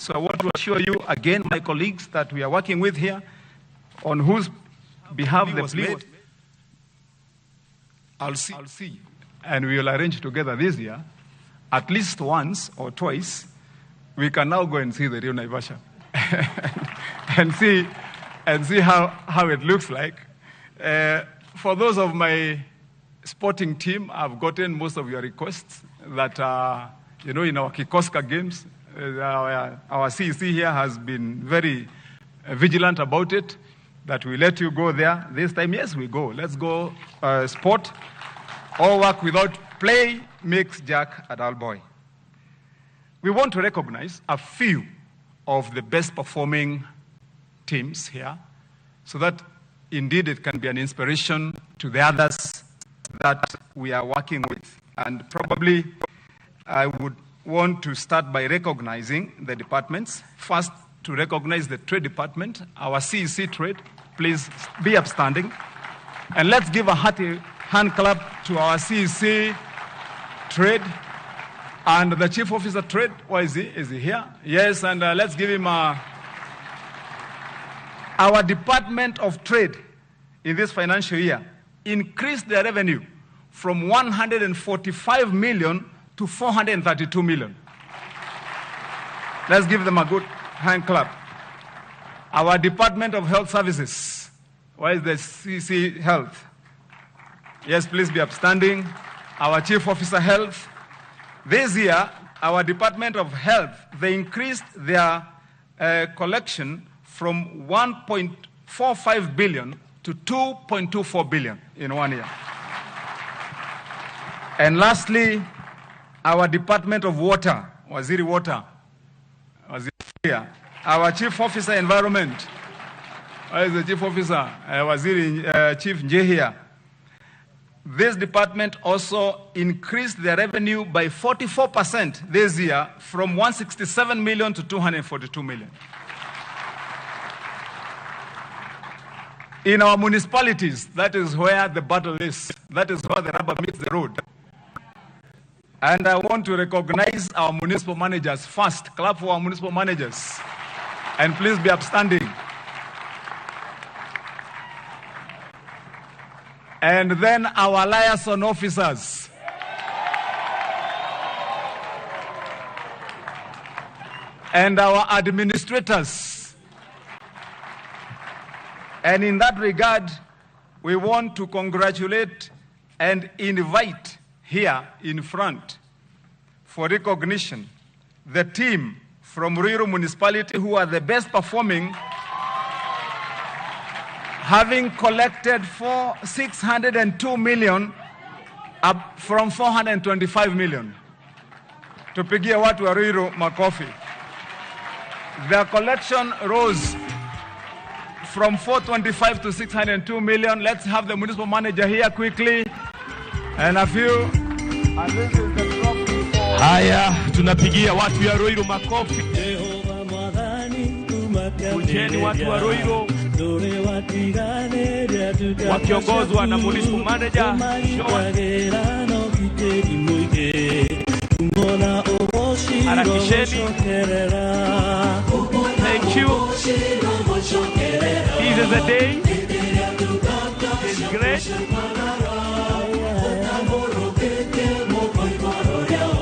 So I want to assure you again, my colleagues that we are working with here, on whose behalf the plea was made, I'll see, and we will arrange together this year, at least once or twice, we can now go and see the real Naivasha and see how it looks like. For those of my sporting team, I've gotten most of your requests that, you know, in our Kikoska games, our CEC here has been very vigilant about it, that we let you go there. This time, yes, we go. Let's go sport. All work without play makes Jack a dull boy. We want to recognize a few of the best performing teams here so that indeed it can be an inspiration to the others that we are working with. And probably I would want to start by recognizing the departments. First, to recognize the trade department, our CEC trade. Please be upstanding. And let's give a hearty hand clap to our CEC trade and the chief officer trade. Where is he? Is he here? Yes, and let's give him a... Our Department of Trade in this financial year increased their revenue from 145 million to 432 million. Let's give them a good hand clap. Our Department of Health Services. Where is the CC Health? Yes, please be upstanding. Our Chief Officer Health. This year, our Department of Health, they increased their collection from 1.45 billion to 2.24 billion in 1 year. And lastly, our Department of Water, Waziri Water, Waziri, our Chief Officer Environment. Where is the Chief Officer? Waziri Chief Njehia. This department also increased their revenue by 44% this year from 167 million to 242 million. In our municipalities, that is where the battle is. That is where the rubber meets the road. And I want to recognize our municipal managers first. Clap for our municipal managers. And please be upstanding. And then our liaison officers. And our administrators. And in that regard, we want to congratulate and invite here in front for recognition the team from Ruiru Municipality who are the best performing, having collected 602 million up from 425 million. Tupigie watu wa Ruiru makofi. Their collection rose from 425 to 602 million. Let's have the municipal manager here quickly. And a few. And this is the trophy for... Haya, tunapigia watu ya Ruiru makofi. Kujeni watu wa Ruiru wakiongozwa na municipal manager Sean. Harakisheni. Thank you. This is the day. It's great.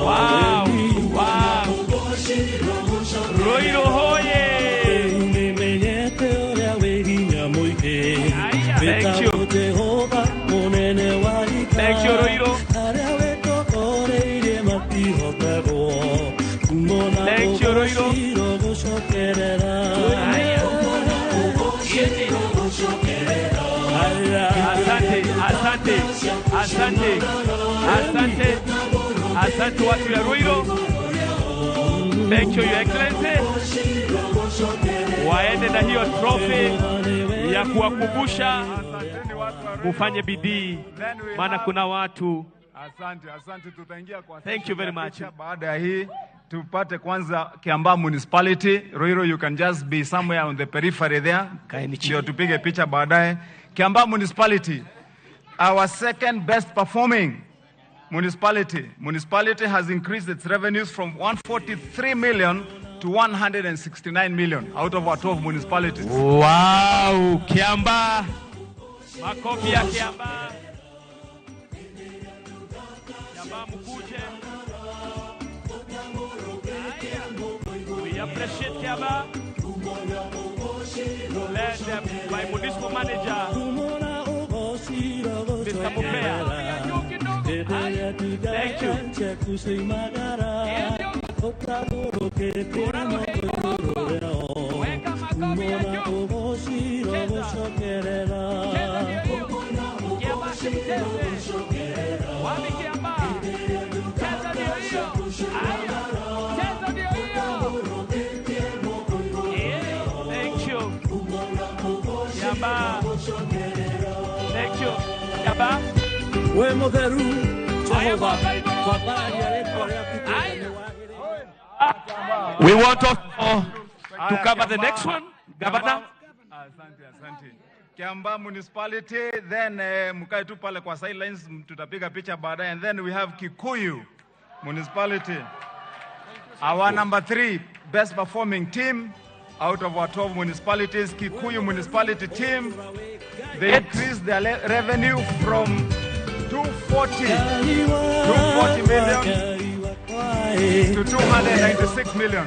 Wow. Wow. Ruiru hoye. Thank you. Thank you, Ruiru. Thank you, Ruiru. Asante, asante, asante, asante, asante watu ya Ruiru. Thank you, Your Excellency. Waende na hiyo trophy ya kuwakumbusha mufanye bidii, maana kuna watu. Asante, asante, tutaingia kwa. Thank you very much. Baada ya hii tupate kwanza Kiambaa Municipality. Ruiru, you can just be somewhere on the periphery there. Ndio tupige picha baadaye. Kiambaa Municipality, our second best performing municipality. Municipality has increased its revenues from 143 million to 169 million out of our 12 municipalities. Wow, Kiambaa. Makofi ya Kiambaa. Kiambaa mkuje. Haya. We appreciate Kiambaa. Led by municipal manager Mr. Mupea. Thank you. Thank you. Kiambaa. Thank you. Kiambaa. We mutheru Jehova We want also to cover the next one, Governor. Asante, asante. Kiambaa Municipality, then mkae tu pale kwa sidelines, tutapiga picha baadaye. And then we have Kikuyu Municipality. Our number 3 best performing team out of our 12 municipalities, Kikuyu Municipality team. They increased their revenue from 240 million to 296 million.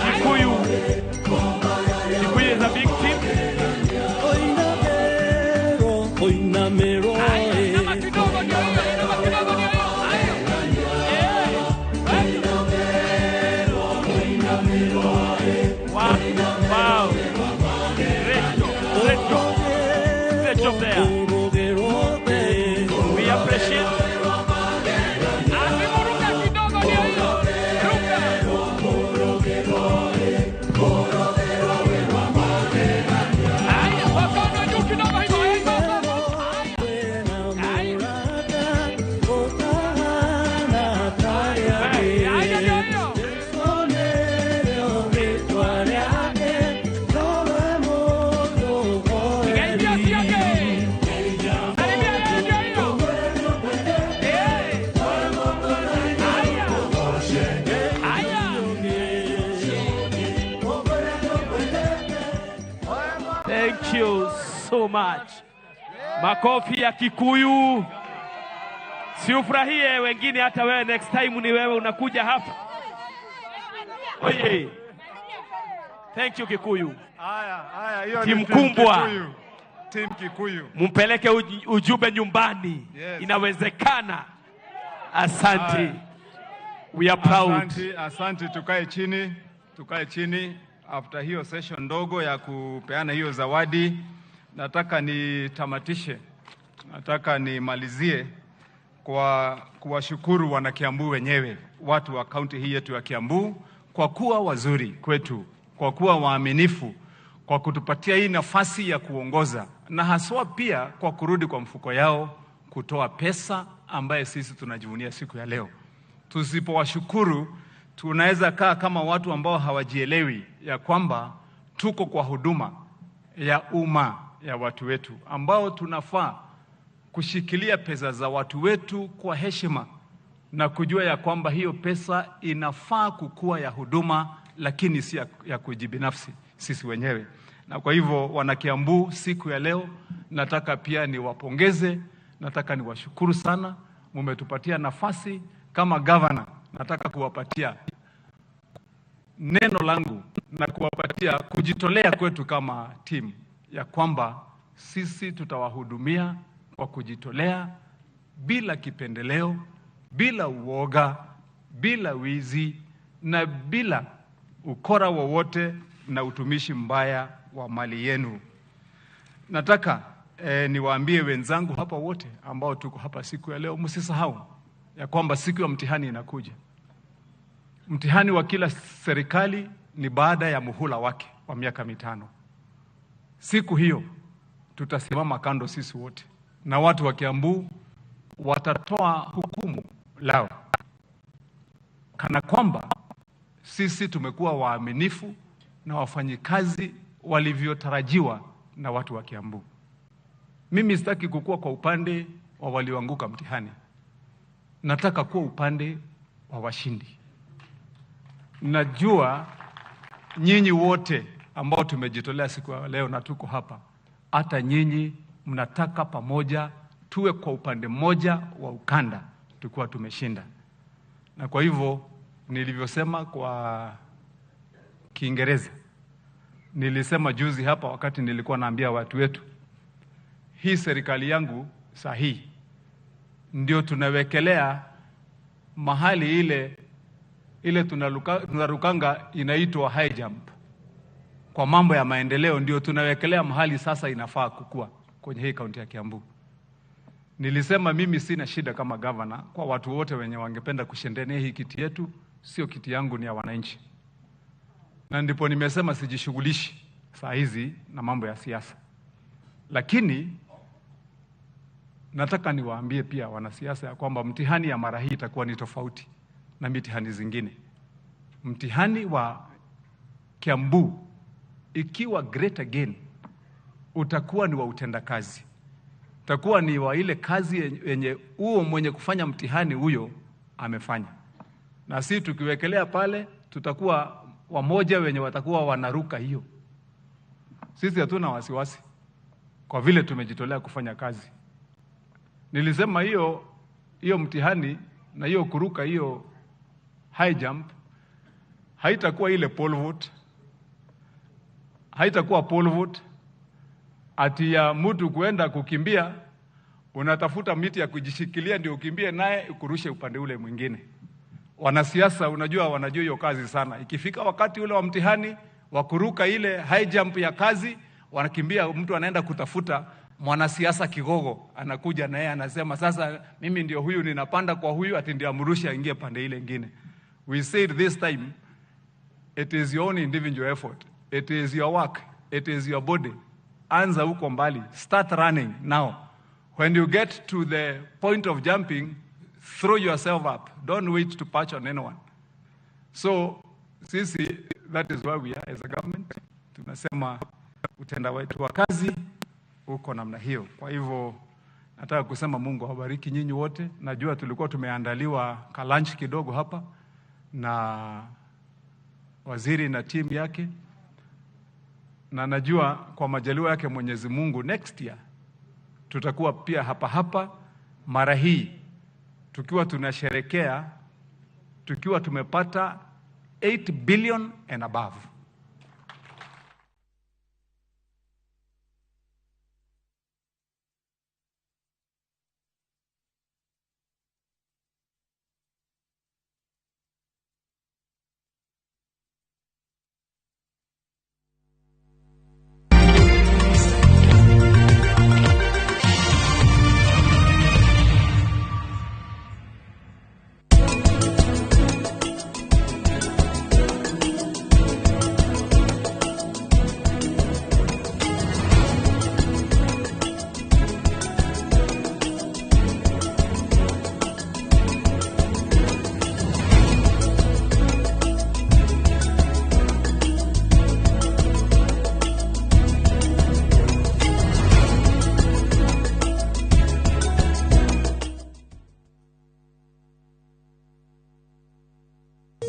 Kikuyu. Kikuyu is a big team. Wow. Wow. Great job. Great job. Great job there. We appreciate. Thank you so much. Makofi ya Kikuyu. Siufurahie wengine, hata wewe next time ni wewe unakuja hapa. Oye. Thank you Kikuyu. Haya, haya, hiyo Timu ni team kumbwa. Kikuyu. Team Kikuyu. Mumpeleke ujumbe nyumbani. Yes. Inawezekana. Asante. Haya. We are proud. Asante, asante, tukae chini, tukae chini. After hiyo session ndogo ya kupeana hiyo zawadi, nataka nitamatishe, nataka nimalizie kwa kuwashukuru wana Kiambu wenyewe, watu wa kaunti hii yetu ya Kiambu, kwa kuwa wazuri kwetu, kwa kuwa waaminifu, kwa kutupatia hii nafasi ya kuongoza, na haswa pia kwa kurudi kwa mfuko yao kutoa pesa ambaye sisi tunajivunia siku ya leo. Tusipowashukuru tunaweza kaa kama watu ambao hawajielewi ya kwamba tuko kwa huduma ya umma ya watu wetu, ambao tunafaa kushikilia pesa za watu wetu kwa heshima na kujua ya kwamba hiyo pesa inafaa kukua ya huduma, lakini si ya kujibinafsi sisi wenyewe. Na kwa hivyo wana Kiambu, siku ya leo nataka pia niwapongeze, nataka niwashukuru sana, mumetupatia nafasi kama governor. Nataka kuwapatia neno langu na kuwapatia kujitolea kwetu kama team ya kwamba sisi tutawahudumia kwa kujitolea, bila kipendeleo, bila uoga, bila wizi na bila ukora wowote na utumishi mbaya wa mali yenu. Nataka niwaambie wenzangu hapa wote ambao tuko hapa siku ya leo, msisahau ya kwamba siku ya mtihani inakuja. Mtihani wa kila serikali ni baada ya muhula wake wa miaka 5. Siku hiyo tutasimama kando sisi wote, na watu wa Kiambu watatoa hukumu lao, kana kwamba sisi tumekuwa waaminifu na wafanyikazi walivyotarajiwa na watu wa Kiambu. Mimi sitaki kukua kwa upande wa walioanguka mtihani, nataka kuwa upande wa washindi. Najua nyinyi wote ambao tumejitolea siku ya leo na tuko hapa, hata nyinyi mnataka pamoja tuwe kwa upande mmoja wa ukanda tukiwa tumeshinda. Na kwa hivyo nilivyosema kwa Kiingereza, nilisema juzi hapa wakati nilikuwa naambia watu wetu, hii serikali yangu sahihi ndio tunawekelea mahali ile tunarukanga inaitwa high jump. Kwa mambo ya maendeleo ndio tunawekelea mahali sasa inafaa kukua kwenye hii kaunti ya Kiambu. Nilisema mimi sina shida kama governor kwa watu wote wenye wangependa kushindania hii kiti yetu, sio kiti yangu, ni ya wananchi. Na ndipo nimesema sijishughulishi saa hizi na mambo ya siasa. Lakini nataka niwaambie pia wanasiasa ya kwamba mtihani ya mara hii itakuwa ni tofauti na mitihani zingine. Mtihani wa Kiambu ikiwa great again utakuwa ni wa utendakazi. Utakuwa ni wa ile kazi yenye huo mwenye kufanya mtihani huyo amefanya. Na si tukiwekelea pale tutakuwa wamoja wenye watakuwa wanaruka hiyo. Sisi hatuna wasiwasi kwa vile tumejitolea kufanya kazi. Nilisema hiyo mtihani na hiyo kuruka hiyo high jump haitakuwa ile pole vault. Haitakuwa pole vault ati ya mtu kuenda kukimbia, unatafuta miti ya kujishikilia ndio ukimbie naye ukurushe upande ule mwingine. Wanasiasa unajua wanajua hiyo kazi sana. Ikifika wakati ule wa mtihani wa kuruka ile high jump ya kazi, wanakimbia, mtu anaenda kutafuta mwanasiasa kigogo, anakuja na yeye anasema sasa mimi ndio huyu, ninapanda kwa huyu, ati ndio amrushe aingie pande ile nyingine. We said this time it is your own individual effort. It is your work. It is your body. Anza huko mbali. Start running now. When you get to the point of jumping, throw yourself up. Don't wait to patch on anyone. So, sisi, that is where we are as a government. Tunasema utenda wetu wa kazi uko namna hiyo. Kwa hivyo nataka kusema Mungu awabariki nyinyi wote. Najua tulikuwa tumeandaliwa ka lunch kidogo hapa na waziri na timu yake, na najua kwa majaliwa yake Mwenyezi Mungu next year tutakuwa pia hapa hapa, mara hii tukiwa tunasherekea tukiwa tumepata 8 billion and above.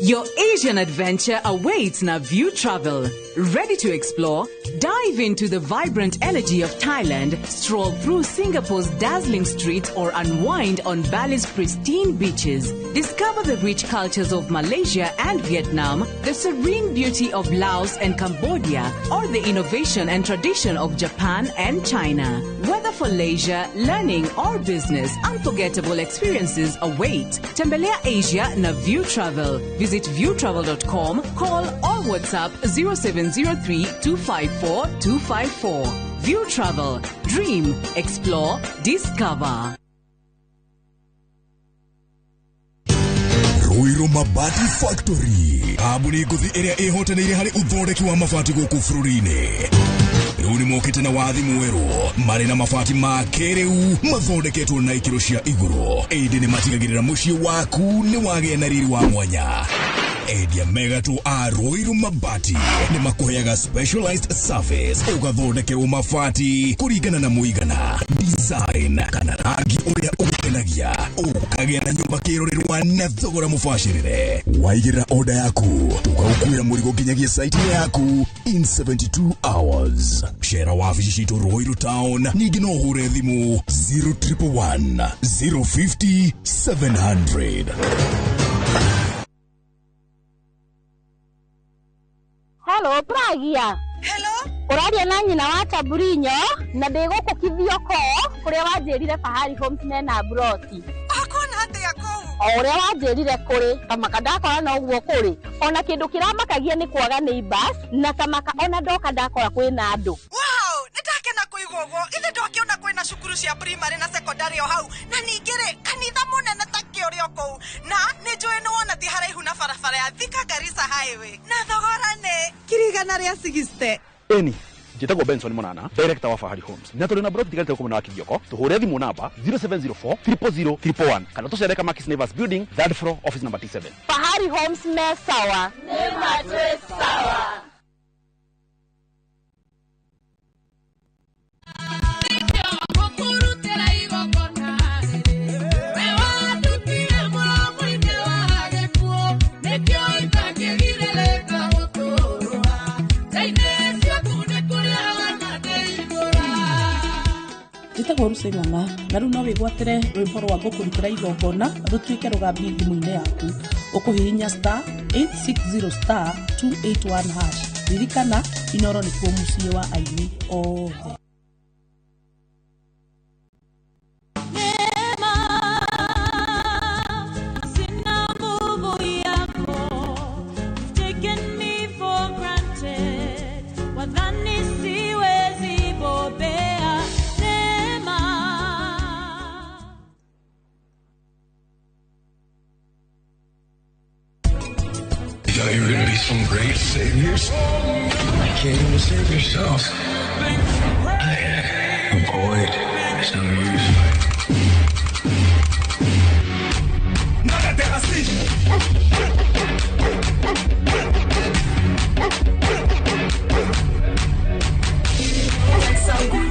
Your Asian adventure awaits na View Travel. Ready to explore? Dive into the vibrant energy of Thailand, stroll through Singapore's dazzling streets, or unwind on Bali's pristine beaches. Discover the rich cultures of Malaysia and Vietnam, the serene beauty of Laos and Cambodia, or the innovation and tradition of Japan and China. Whether for leisure, learning, or business, unforgettable experiences await. Tembelea Asia na View Travel. Visit viewtravel.com, call or WhatsApp 0703 254 254. View Travel. Dream, explore, discover. Ruiru Mabati Factory kambuni ngũthi ĩrĩa ĩhotanĩire harĩ ũthondeki wa mabati gũkũ bũrũri-inĩ. Rĩu nĩ mokĩte na wathi mwerũ marĩ na mabati ma kĩrĩu mathondeketwo na ikĩro cia igũrũ, ĩndĩ nĩ matigagĩrĩra mũciĩ waku nĩ wagĩa na riri wa mwanya. Endia megatũ a Ruiru Mabati nĩ makũheaga specialized service, ũgathondekerwo mabati kũringana na mũigana, design kana rangi ũrĩa ũgũkenagia, ũkagĩa na nyũmba kĩrorerwa na thogora mũbacĩrĩre. Waigĩrĩra order yaku tũkaũkuĩra mũrigo nginyagia site yaku in 72 hours. Cera wabici citũ Ruiru Town, ningĩ no ũhũre thimũ 0111 050 700. Hello, Pragia. Hello? Ũraria na nyina wa Taburinyo na ndĩ gũkũ Kithioko kũrĩa wanjĩrire Fahari Homes mena broti. Akuona atĩa kũu? O ũrĩa wanjĩrire kũrĩ, tamaka ndakora noguo kũrĩ. Ona kĩndũ kĩramakagia nĩ kwaga neighbors na tamaka ona ndoka ndakora kwĩna andũ. Wow, nĩndakena kũigua ũguo. Ithe ndwakĩona kwĩna cukuru cia primary na secondary o hau, na ningĩ rĩ kanitha mũnene ta kĩũrĩ o kũu, na nĩ njũĩ nĩ wona ti haraihu na barabara ya Thika Garissa Highway, na thogora nĩ 160,000. Eni njĩtagwo Benson Monana, director wa Fahari Homes, na tũrĩ na broti tigarĩte gũkũ mwena wa Kithioko. Tũhũre thimũ namba 0704 000 111 kana tũcere Kamakis Neighbors Building, third floor, office number T7. Fahari Homes me sawa. Nĩ matwĩ sawa. Njĩtagwo Lucy Ng'ang'a na rĩu no wĩgwatĩre rwĩmbo rwa ngũkũrutĩra igongona rũtuĩke rũgambi thimũ-inĩ yaku. Ũkũhihinya star 860 star 281 hash. Ririkana, Inoro nĩkuo mũciĩ wa aini othe. You thought you were going to be some great saviors? You can't even save yourself. I am void. It's no use.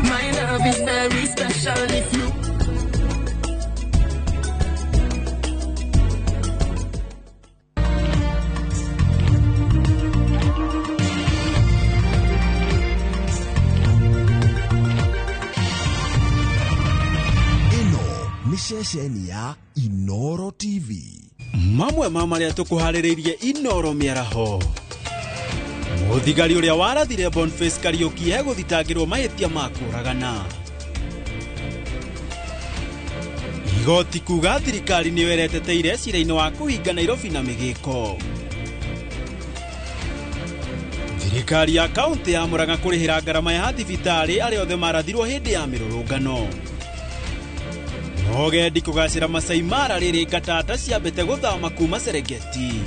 My love is very special if you. Ceceni ya Inoro TV. Mamwe ma marĩa tũkũharĩrĩirie Inoro mĩaraho. Mũthigari ũrĩa warathire Boniface Kariuki egũthitangĩrwo mahĩtia ma kũũragana. Igoti kuga thirikari nĩyo ĩreteteire cira-inĩ wa kũhinga Nairobi na mĩgĩko. Thirikari ya kaunti ya Murang'a kũrĩhĩra ngarama ya thibitarĩ arĩa othe marathirwo hĩndĩ ya mĩrũrũngano. Ogendi kũgacĩra Masai Mara rĩrĩ ngatata ciambĩte gũthama kuma Serengeti.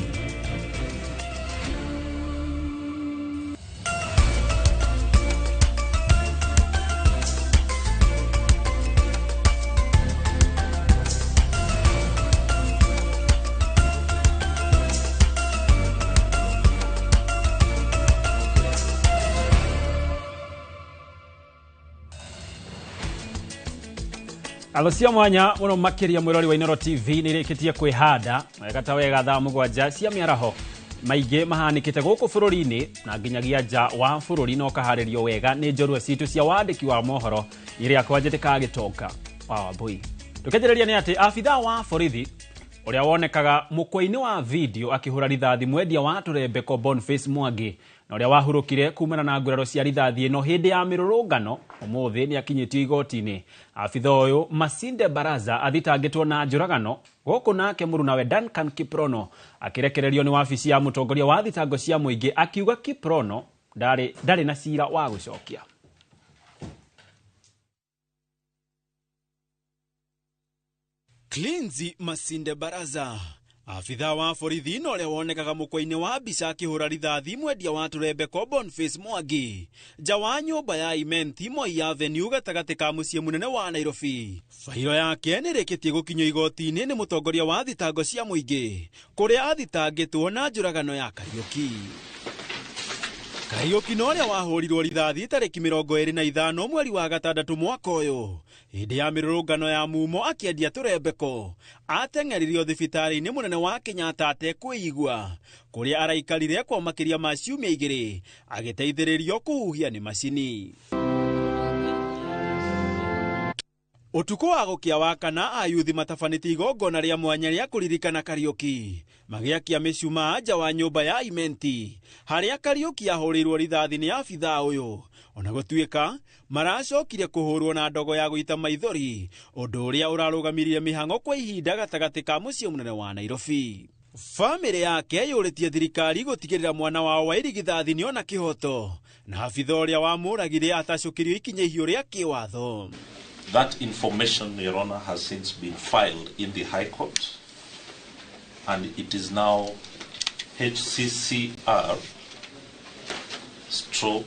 Alocia mwanya muno makiria mwirori wa Inoro TV nirikitie kwihanda wega ta wega thaa 7 cia miaraho maingĩ mahanikite gũkũ bũrũri-inĩ na nginyagia nja wa bũrũri no kaharĩrio wega nĩ njorua citũ cia wandĩki wa mohoro iria kwanjĩtĩkaga gĩtonga wa Wambui. Tũkĩanjĩrĩria nĩ atĩ abithaa wa borithi ũrĩa wonekaga mũkwa-inĩ wa video akĩhũra rithathi mwendia wa tũrembeko Boniface Mwangi na ũrĩa wahurũkire kumana na nguraro cia rithathi ĩno hĩndĩ ya mĩrũrũngano ũmũthĩ nĩ akinyĩtio igoti-inĩ. Abithaa ũyũ Masinde Baraza athitangĩtwo na njũragano gũkũ nake mũrunawe Duncan Kiprono akĩrekererio nĩ wabici ya mũtongoria wa thitango cia mũingĩ akiuga Kiprono ndarĩ na cira wa gũcokia. Cleansi Masinde Baraza Abitha wa borithi na ũrĩa wonekaga mũkwa-inĩ wa mbica akĩhũra rithathi mwendia wa tũrembeko Boniface Mwangi nja wa nyũmba ya Imenti Moi Avenue gatagatĩ ka mũciĩ mũnene wa Nairobi. Bairo yake nĩrĩkĩtie gũkinyio igoti-inĩ nĩ mũtongoria wa thitango cia mũingĩ kũrĩa athitangĩtwo na njũragano ya Kariuki. Kariuki na ũrĩa wahũrirwo rithathi tarĩki 25 mweri wa gatandatũ mwaka ũyũ hĩndĩ ya mĩrũrũngano ya mumo akĩendia tũrembeko ateng'eririo thibitarĩ-inĩ mũnene wa Kenyatta atekwĩigua kũrĩa araikarire kwa makĩria ma ciumia 2 agĩteithĩrĩrio kũhuhia nĩ macini. Ũtukũ wa gũkĩa wa kana ayuthi matabanĩtie igongona rĩa mwanya rĩa kũririkana Kariuki magĩakia mĩcumaa nja wa nyũmba ya Imenti harĩa Kariuki ahũrĩirwo rithathi nĩ abithaa ũyũ ona gũtuĩka maracokire kũhũrwo na ndogo ya gũita maithori ũndũ ũrĩa ũrarũgamirie mĩhang'o kwa ihinda gatagatĩ ka mũciĩ mũnene wa Nairobi. Bamĩrĩ yake yũrĩtie thirikari gũtigĩrĩra mwana wao wa irigithathi nĩona kĩhoto na abithaa ũrĩa wamũragire atacũkĩrio ikinya ihiũ rĩa kĩwatho. That information, Your Honor, has since been filed in the High Court, and it is now HCCR stroke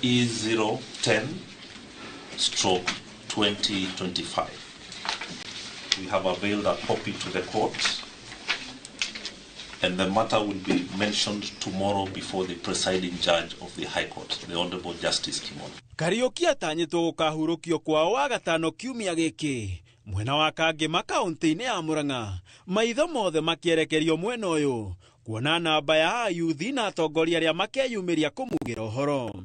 E010 stroke 2025. We have availed a copy to the court, and the matter will be mentioned tomorrow before the presiding judge of the High Court, the Honorable Justice Kimon. Kariuki atanyĩtwo gũkahurũkio kwao wa gatano kiumia gĩkĩ mwena wa Kangema kaunti-inĩ ya Murang'a maitho mothe makĩerekerio mwena ũyũ kuona namba ya ayuthi na atongoria arĩa makeyumĩria kũmugĩra ũhoro.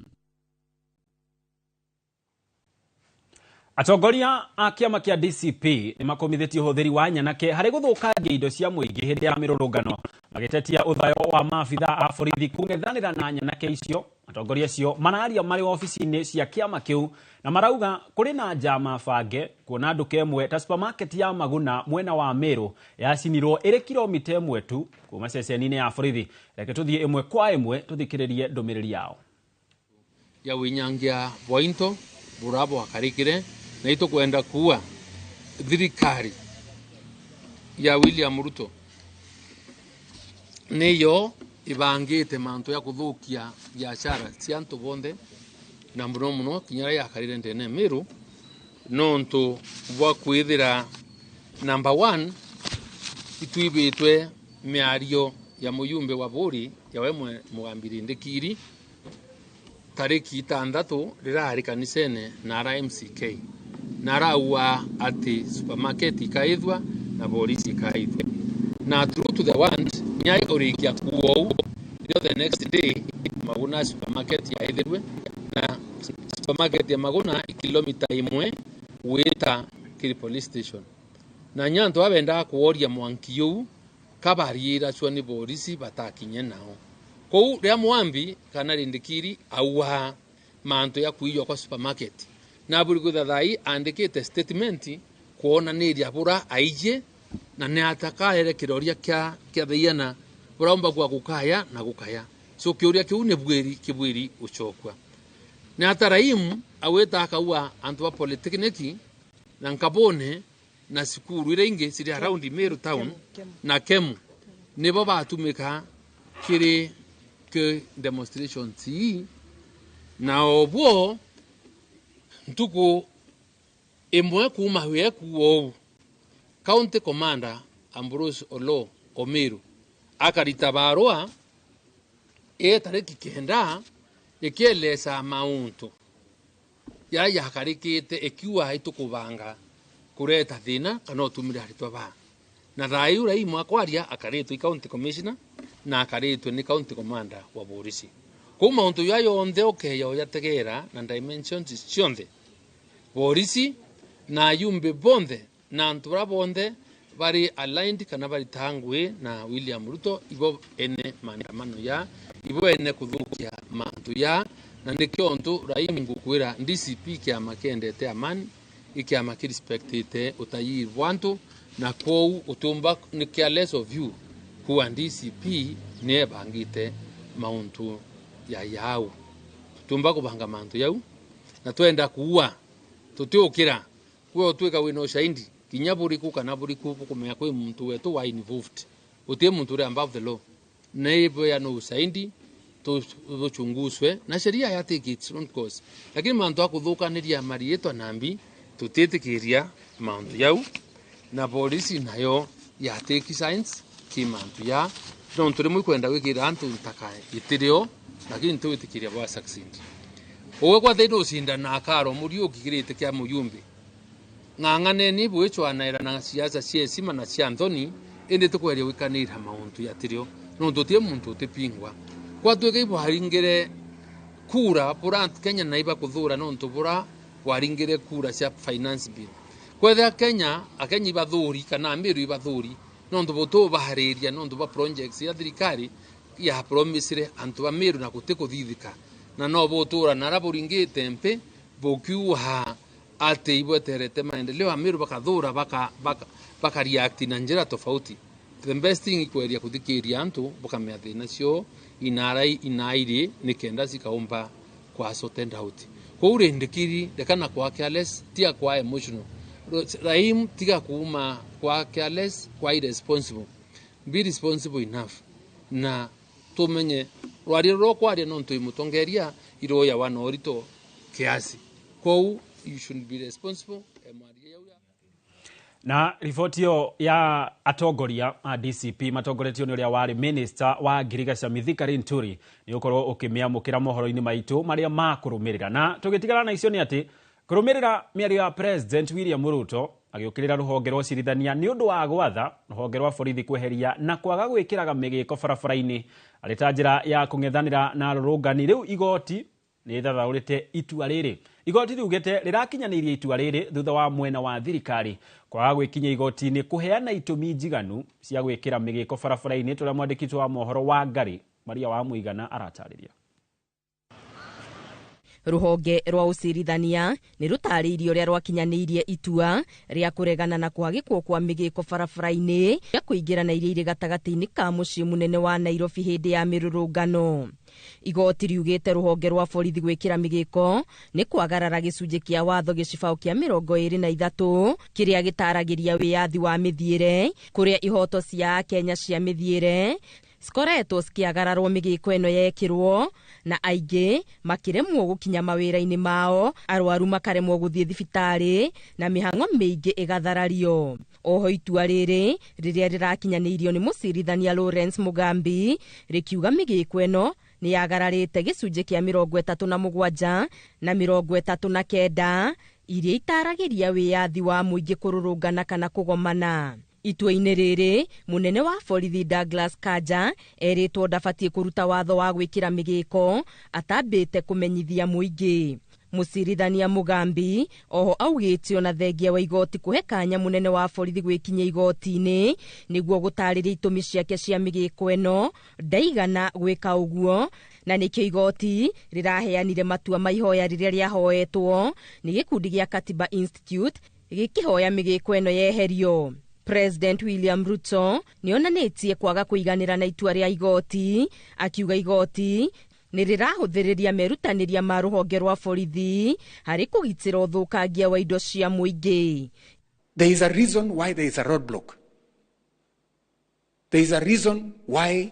Atongoria a kĩama kĩa DCP nĩmakomithĩtie ũhũthĩri wa nyanake harĩ gũthũkangia indo cia mũingĩ hĩndĩ ya mĩrũrũngano magĩtetia ũthayo wa maabitha a borithi kũng'ethanĩra na nyanake icio. Atongoria acio mararia marĩ obici-inĩ cia kĩama kĩu na marauga kũrĩ na njama bange kuona nduka ĩmwe ta supermarket ya Maguna mwena wa Meru yacinirwo ĩrĩ kilomita 1 tu kuma ceceni-inĩ ya borithi. Reke tũthiĩ ĩmwe kwa ĩmwe tũthikĩrĩrie ndũmĩrĩri yao. Ya winyangia bwainto burabo akarikire na ito kwenda kuwa thirikari ya William Ruto niyo ibangite mantu ya kuthukia biashara cia antu bonthe na muno muno kinya aria yakarire ndene Meru nontu bwa kwithira number 1 itwibitwe miario ya muyumbe wa buri yawe mugambiri ndikiri tariki 6 rirari kanisene na RMCK na araua ati supermarket ikaithwa na polisi ikaithwa na true to the want nyai orikia kuou the next day Maguna supermarket yaithirwe na supermarket ya Maguna kilomita 1 wita kiri police station na nyanto abenda kuoria mwankiu kabarira chwa ni polisi batakinye nao kou ria mwambi kana rindikiri auha manto ya kuiywa kwa supermarket na buri guthathai andikite statement kuona ni bura aije na ne atakaere kiroria kia thiana buraomba kwa gukaya na gukaya so kiuria kiu ni bwiri kibwiri ucokwa na ataraimu aweta akaua antu wa polytechnic na nkabone na sikuru ira ingi ciri around Meru town na Kemu nibo batumika kiri ke demonstration ti na obwo ntuku imwe kuma hwe kuo county commander Ambrose Olo Omiru akarita barua tariki 9 ikieleza mauntu ya yakarikite ikiwa itukubanga kureta thina kana utumire aritwa ba na thayu raimu akwaria akaritwo county commissioner na akaritwo ni county commander wa polisi kuu mauntu ya yonthe ukeya uyategera na dimensions cionthe polisi na yumbe bonthe na antu baria bonthe bari aligned kana bari tangwe na William Ruto ibo ene maandamano ya ibo ene kuthukia mantu ya na nikio ntu raimu ngukwira DCP kiama kendete amani ikiama kirespectite utayiri bwantu na kou utumba ni careless of you kuwa DCP ne bangite mauntu ya yau tutumba kubanga mantu yau na twenda kuua tutiukira kuo twika wino shaindi Kinya buriku kana buriku bukumenya kwi muntu wetu wa involved. Utie muntu uri above the law. Neibo ya no usaindi tuchunguzwe na sheria ya take its own course. Lakini mantu akuthukaniria marietwa nambi tutitikiria mantu yau na polisi nayo ya take signs ki mantu ya no turi kwenda wikira antu ntaka itirio lakini tuitikiria bwa succeed. Uwe kwa thendo ucinda na akaro muri ukikirite kia muyumbi. Ng'ang'ane ni bwichwanaira na siasa cia heshima na cia nthoni indi tukweria wikanira mauntu yatirio no tutie muntu utipingwa kwa twike ibwaringire kura bura Kenya na iba kuthura no ntubura waringire kura cia finance bill kwethea Kenya akenyi bathuri kana Meru ibathuri no ntubutu bahariria no ntuba projects ya thirikari ya promisire antu a Meru na gutikuthithika na no butura na raburingite mpe bukiuha ati ibweterete maendeleo a Meru bakathura baka react na njira tofauti. The best thing ikweria kuthikiria antu bukamea thina cio inarai inairi nikenda cikaumba kwa sorted out. Kou rindikiri dekana kwa careless tia kwa emotional raim tiga kuuma kwa careless kwa irresponsible. Be responsible enough na tumenye rwario rwakwaria no ntuimutongeria iroya wanorito kiasi kou you should be responsible. Na riboti ĩyo ya atongoria a DCP matongoretio nĩ ũrĩa warĩ minister wa ngirigaca Mithika Linturi nĩ ũkorwo ũkĩmĩamũkĩra mohoro-inĩ maitũ marĩa makũrũmĩrĩra. Na tũgĩtigana na icio nĩ atĩ kũrũmĩrĩra mĩario ya President William Ruto agĩũkĩrĩra rũhonge rwa ũcirithania nĩ ũndũ wa gwatha rũhonge rwa borithi kweheria na kwaga gwĩkĩraga mĩgĩko barabara-inĩ arĩ ta njĩra ya kũng'ethanĩra na arũrũngani. Rĩu igoti nĩ rĩthathaũrĩte itua rĩrĩ. Igoti riugĩte rĩrakinyanĩirie itua rĩrĩ thutha wa mwena wa thirikari kwaga gwĩkinya igoti-inĩ kũheana itũmi njiganu cia gwĩkĩra mĩgĩko barabara-inĩ. Tũrĩa mwandĩki wa mohoro wa Ngari Maria wa Mũigana aratarĩria. Ruhonge rwa ũcirithania nĩ rũtarĩirie ũrĩa rwakinyanĩirie itua rĩa kũregana na kwagĩkwo kwa mĩgĩko barabara-inĩ ya kũingĩra na iria irĩ gatagatĩ-inĩ ka mũciĩ mũnene wa Nairobi hĩndĩ ya mĩrũrũngano. Igoti riugĩte rũhonge rwa borithi gwĩkĩra mĩgĩko nĩ kwagarara gĩcunjĩ kĩa watho gĩcibaũ kĩa 23 kĩrĩa gĩtaragĩria wĩyathi wa mĩthiĩre kũrĩa ihoto cia Akenya cia mĩthiĩre cikoretwo cikĩagararwo mĩgĩko ĩno yekĩrwo na aingĩ makĩremwo gũkinya mawĩra-inĩ mao, arwaru makaremwo gũthiĩ thibitarĩ na mĩhang'o mĩingĩ ĩgatharario. Oho itua rĩrĩ rĩrĩa rĩrakinyanĩirio nĩ mũcirithania Lawrence Mugambi rĩkiuga mĩgĩko ĩno nĩ yagararĩte gĩcunjĩ kĩa 37 na 39 iria itaragĩria wĩyathi wa mũingĩ kũrũrũngana kana kũgomana. Itua-inĩ rĩrĩ mũnene wa borithi Douglas Kanja erĩtwo ndabatiĩ kũruta watho wa gwĩkĩra mĩgĩko atambĩte kũmenyithia mũingĩ. Mũcirithania Mugambi oho augĩte ona thengia wa igoti kũhe kanya mũnene wa borithi gwĩkinyia igoti-inĩ nĩguo gũtarĩria itũmi ciake cia mĩgĩko ĩno ndaigana gwĩka ũguo, na nĩkĩo igoti rĩraheanire matua ma ihoya rĩrĩa rĩahoetwo nĩ gĩkundi gĩa Katiba Institute gĩkĩhoya mĩgĩko ĩno yeherio. President William Ruto nĩonanĩtie kwaga kũiganĩra na itua rĩa igoti akiuga igoti nĩ rĩrahũthĩrĩria merutanĩria ma rũhonge rwa borithi harĩ kũgitĩra ũthũkangia wa indo cia mũingĩ. There is a reason why there is a roadblock. There is a reason why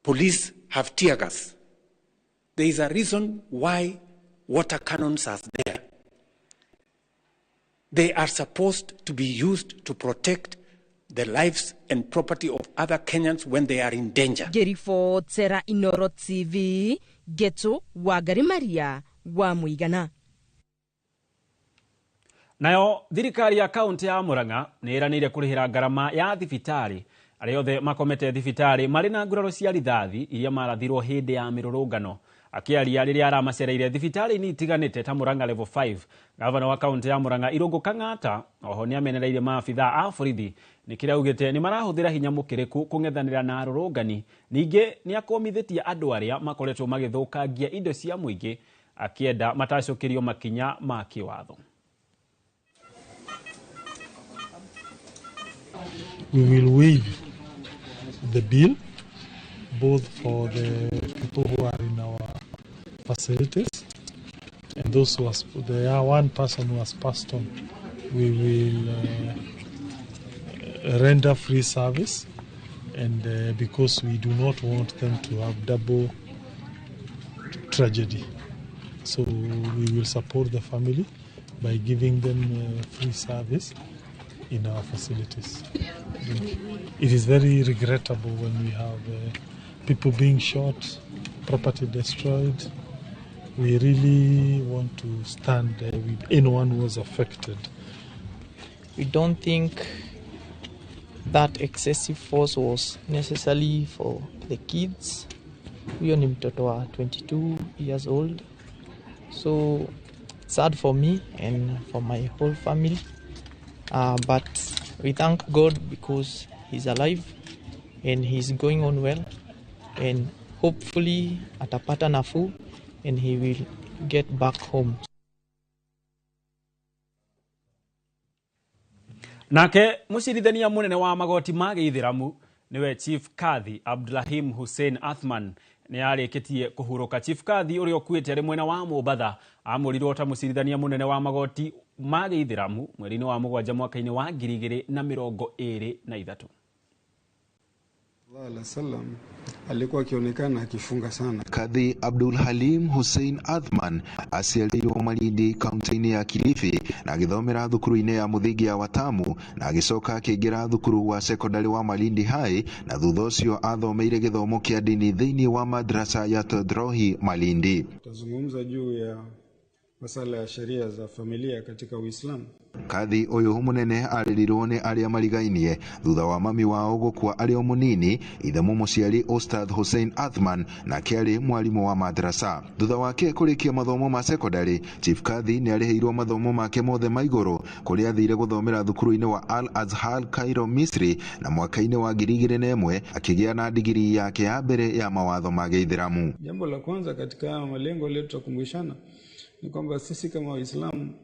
police have tear gas. There is a reason why water cannons are there. They are supposed to be used to protect the lives and property of other Kenyans when they are in danger. Ngĩribotera Inoro TV, Geto Wangari Maria wa Mũigana. Nayo thirikari ya kaunti ya Murang'a nĩ ĩranĩire kũrĩhĩra ngarama ya thibitarĩ arĩa othe makomete thibitarĩ marĩ na nguraro cia rithathi iria marathirwo hĩndĩ ya mĩrũrũngano. Akĩaria rĩrĩa aramacereire thibitarĩ-inĩ itiganĩte ta Murang'a level 5, gavana wa kaunti ya Murang'a Irũngũ Kang'ata oho nĩamenereirie maabithaa a borithi nĩ kĩrĩa augĩte nĩ marahũthĩra hinya mũkĩrĩku kũng'ethanĩra na arũrũngani. Ningĩ nĩakomithĩtie andũ arĩa makoretwo magĩthũkangia indo cia mũingĩ akĩenda matacũkĩrio makinya ma kĩwatho. We will waive the bill both for the people who are in our facilities and those who are, there are one person who has passed on. We will render free service, and because we do not want them to have double tragedy. So we will support the family by giving them free service in our facilities. It is very regrettable when we have people being shot, property destroyed. We really want to stand with anyone who was affected. We don't think that excessive force was necessary for the kids. Huyo ni mtoto wa 22 years old. So sad for me and for my whole family. But we thank God because he's alive and he's going on well, and hopefully atapata nafuu and he will get back home. Nake mucirithania munene wa magoti ma gĩithĩramu niwe Chief Kadhi Abdulrahim Hussein Athman nĩ arĩkĩtie kũhurũka. Chief Kadhi ũrĩa ũkuĩte arĩ mwena wa Mombatha amũrirwo ta mũcirithania mũnene wa magoti ma gĩithĩramu mweri-inĩ wa mũgwanja mwaka-inĩ wa 2023. Sallam alikuwa akionekana akifunga sana. Kadhi Abdul Halim Hussein Athman aciarĩirwo Malindi kaunti-inĩ ya Kilifi na agĩthomera thukuru-inĩ ya mũthingi ya Watamu na agĩcoka akĩingĩra thukuru wa sekondari wa Malindi High na thutha ũcio athomeire gĩthomo kĩa ndini thĩinĩ wa madrasa ya Todrohi Malindi. Tazungumza juu ya masala ya sheria za familia katika Uislamu. Kadhi uyu munene arerirwo ni aria marigainie thutha wa mami wao gukua ari o munini. Ithe mumuciari Ustadh Hussein Athman nake ari mwarimu wa madrasa. Thutha wake kurikia mathomo ma sekondari, Chief Kadhi ni ariheirwo mathomo make mothe ma iguru kuria athire guthomera thukuru-ini wa Al Azhar Cairo Misri, na mwaka-ini wa 2001 akigia na digiri yake ya mbere ya mawatho ma gĩithĩramu. Jambo la kwanza katika malengo letu tukumbushana ni kwamba sisi kama Waislamu,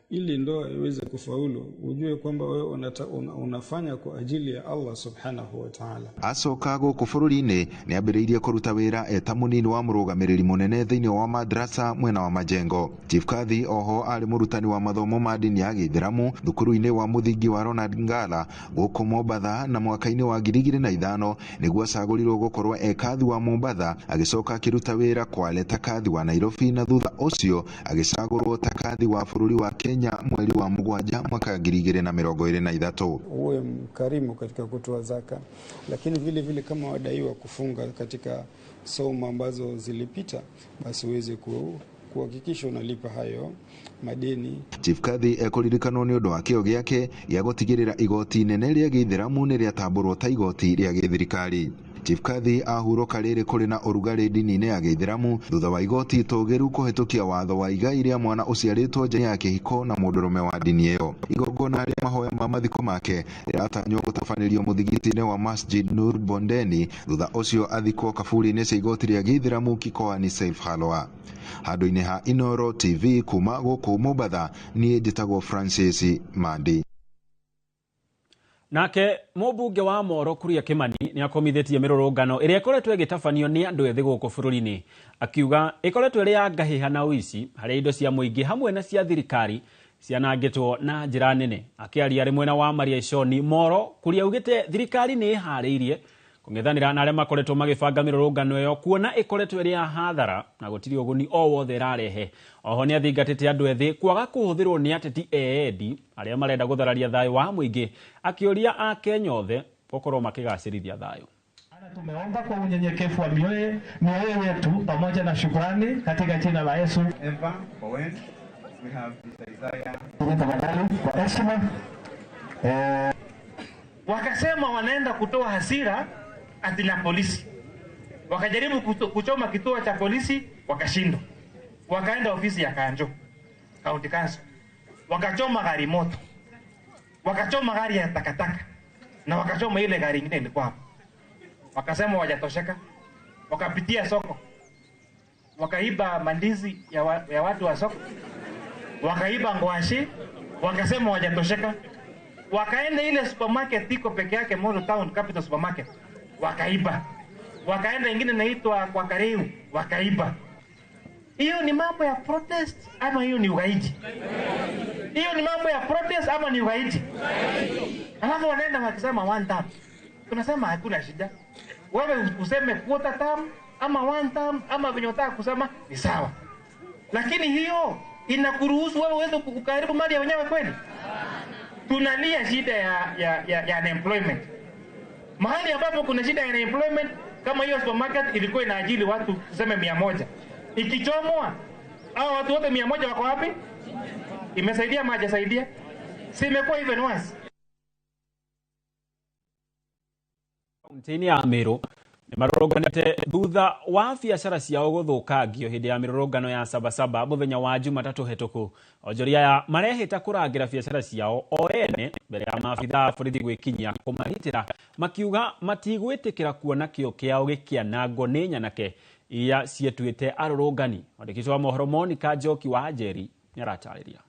ili ndoa iweze kufaulu, ujue kwamba wewe unafanya kwa ajili ya Allah subhanahu wa ta'ala. Acoka gũkũ bũrũri-inĩ nĩ ambĩrĩirie kũruta wĩra eta mũnini wa mũrũgamĩrĩri mũnene thĩinĩ wa madrasa mwena wa Majengo. Chief Kadhi oho arĩ mũrutani wa mathomo ma ndini ya gĩithĩramu thukuru-inĩ wa mũthingi wa Ronald Ngala gũkũ Mombatha, na mwaka-inĩ wa 2005 nĩguo acagũrirwo gũkorwo e kadhi wa Mombatha. Agĩcoka akĩruta wĩra Kwale ta kadhi wa Nairobi, na thutha ũcio agĩcagũrwo ta kadhi wa bũrũri wa Kenya mweri wa mũgwanja mwaka 2023. Uwe mkarimu katika kutoa zaka, lakini vile vile kama wadaiwa kufunga katika somo ambazo zilipita, basi uweze kuhakikisha unalipa hayo madeni. Chief Kadhi ekuririkanwo nĩ ũndũ wa kĩo gĩake gĩa gũtigĩrĩra igoti inene rĩa gĩithĩramu nĩ rĩatambũrwo ta igoti rĩa gĩthirikari. Chief Kadhi ahurũka rĩrĩ kũrĩ na ũrugarĩ ndini-inĩ ya gĩithĩramu thutha wa igoti itũgĩru kũhĩtũkia watho wa igai rĩa mwana ũciarĩtwo nja ya kĩhiko na mũndũrũme wa ndini ĩyo. Igongona rĩa mahoya ma mathiko make rĩratanywo gũtabanĩrio mũthigiti-inĩ wa Masjid Nur Bondeni, thutha ũcio athikwo kaburi-inĩ cia igoti rĩa gĩithĩramu Kikoani Saif Halwa. Handũ-inĩ ha Inoro TV kuma gũkũ Mombatha, niĩ njĩtagwo Francis Mandi. Nake mũmbunge wa Moro Kuria Kimani nĩ akomithĩtie mĩrũrũngano ĩrĩa ĩkoretwo ĩgĩtabanio nĩ andũ ethĩ gũkũ bũrũri-inĩ, akiuga ĩkoretwo ĩrĩ ya ngahĩha na ũici harĩa indo cia mũingĩ hamwe na cia thirikari cianangĩtwo na njĩra nene. Akĩaria arĩ mwena wa Maria Iconi Moro, Kuria augĩte thirikari nĩ ĩharĩirie kũng'ethanĩra na arĩa makoretwo magĩbanga mĩrũrũngano ĩyo, kuona ĩkoretwo ĩrĩ ya hathara na gũtirĩ ũguni o wothe ĩrarehe. Oho nĩ athingatĩte andũ ethĩ kwaga kũhũthĩrwo nĩ ateti eendi arĩa marenda gũthararia thayũ wa mũingĩ, akĩũria Akenya othe gũkorwo makĩgacĩrithia thayũ. Tumeomba kwa unyenyekevu wa mioyo yetu pamoja na shukrani katika jina la Yesu. Eva Owen, we have Mr. Isaiah. Tafadhali kwa heshima. Wakasema wanaenda kutoa hasira ati na polisi. Wakajaribu kuchoma kituo cha polisi, wakashindwa. Wakaenda ofisi ya Kanjo, County Council. Wakachoma gari moto. Wakachoma gari ya takataka. Na wakachoma ile gari nyingine ilikuwa hapo. Wakasema wajatosheka. Wakapitia soko. Wakaiba mandizi ya watu wa soko. Wakaiba ngwashi. Wakasema wajatosheka. Wakaenda ile supermarket iko peke yake Moro Town Capital Supermarket. Wakaiba. Wakaenda ingine inaitwa kwa Kareu, wakaiba. Hiyo ni mambo ya protest ama hiyo ni ugaidi? Hiyo ni mambo ya protest ama ni ugaidi? Alafu wanaenda wakisema one term. Tunasema hakuna shida. Wewe useme quarter term ama one term ama venye unataka kusema ni sawa. Lakini hiyo inakuruhusu wewe uweze kukaribu mali ya wenyewe kweli? Tunalia shida ya unemployment. Mahali ambapo kuna shida ya unemployment, kama hiyo supermarket ilikuwa inaajiri watu tuseme 100. Ikichomwa, hao watu wote 100 wako wapi? Imesaidia ama haijasaidia? Si imekuwa even worse. Kaunti-inĩ ya Meru nĩ marũrũnganĩte thutha wa biacara ciao gũthũkangio hĩndĩ ya mĩrũrũngano ya Sabasaba mũthenya wa Jumatatũ hetũku. Onjoria aya marehĩta kũrangĩra biacara ciao o ene mbere ya maabithaa a borithi gwĩkinyia kũmagitĩra, makiuga matigwĩtĩkĩra kuona kĩo kĩao gĩkĩanangwo nĩ nyanake iria cietuĩte arũrũngani. Mwandĩki wa mohoro Monica Njoki wa Njeri nĩaratarĩria.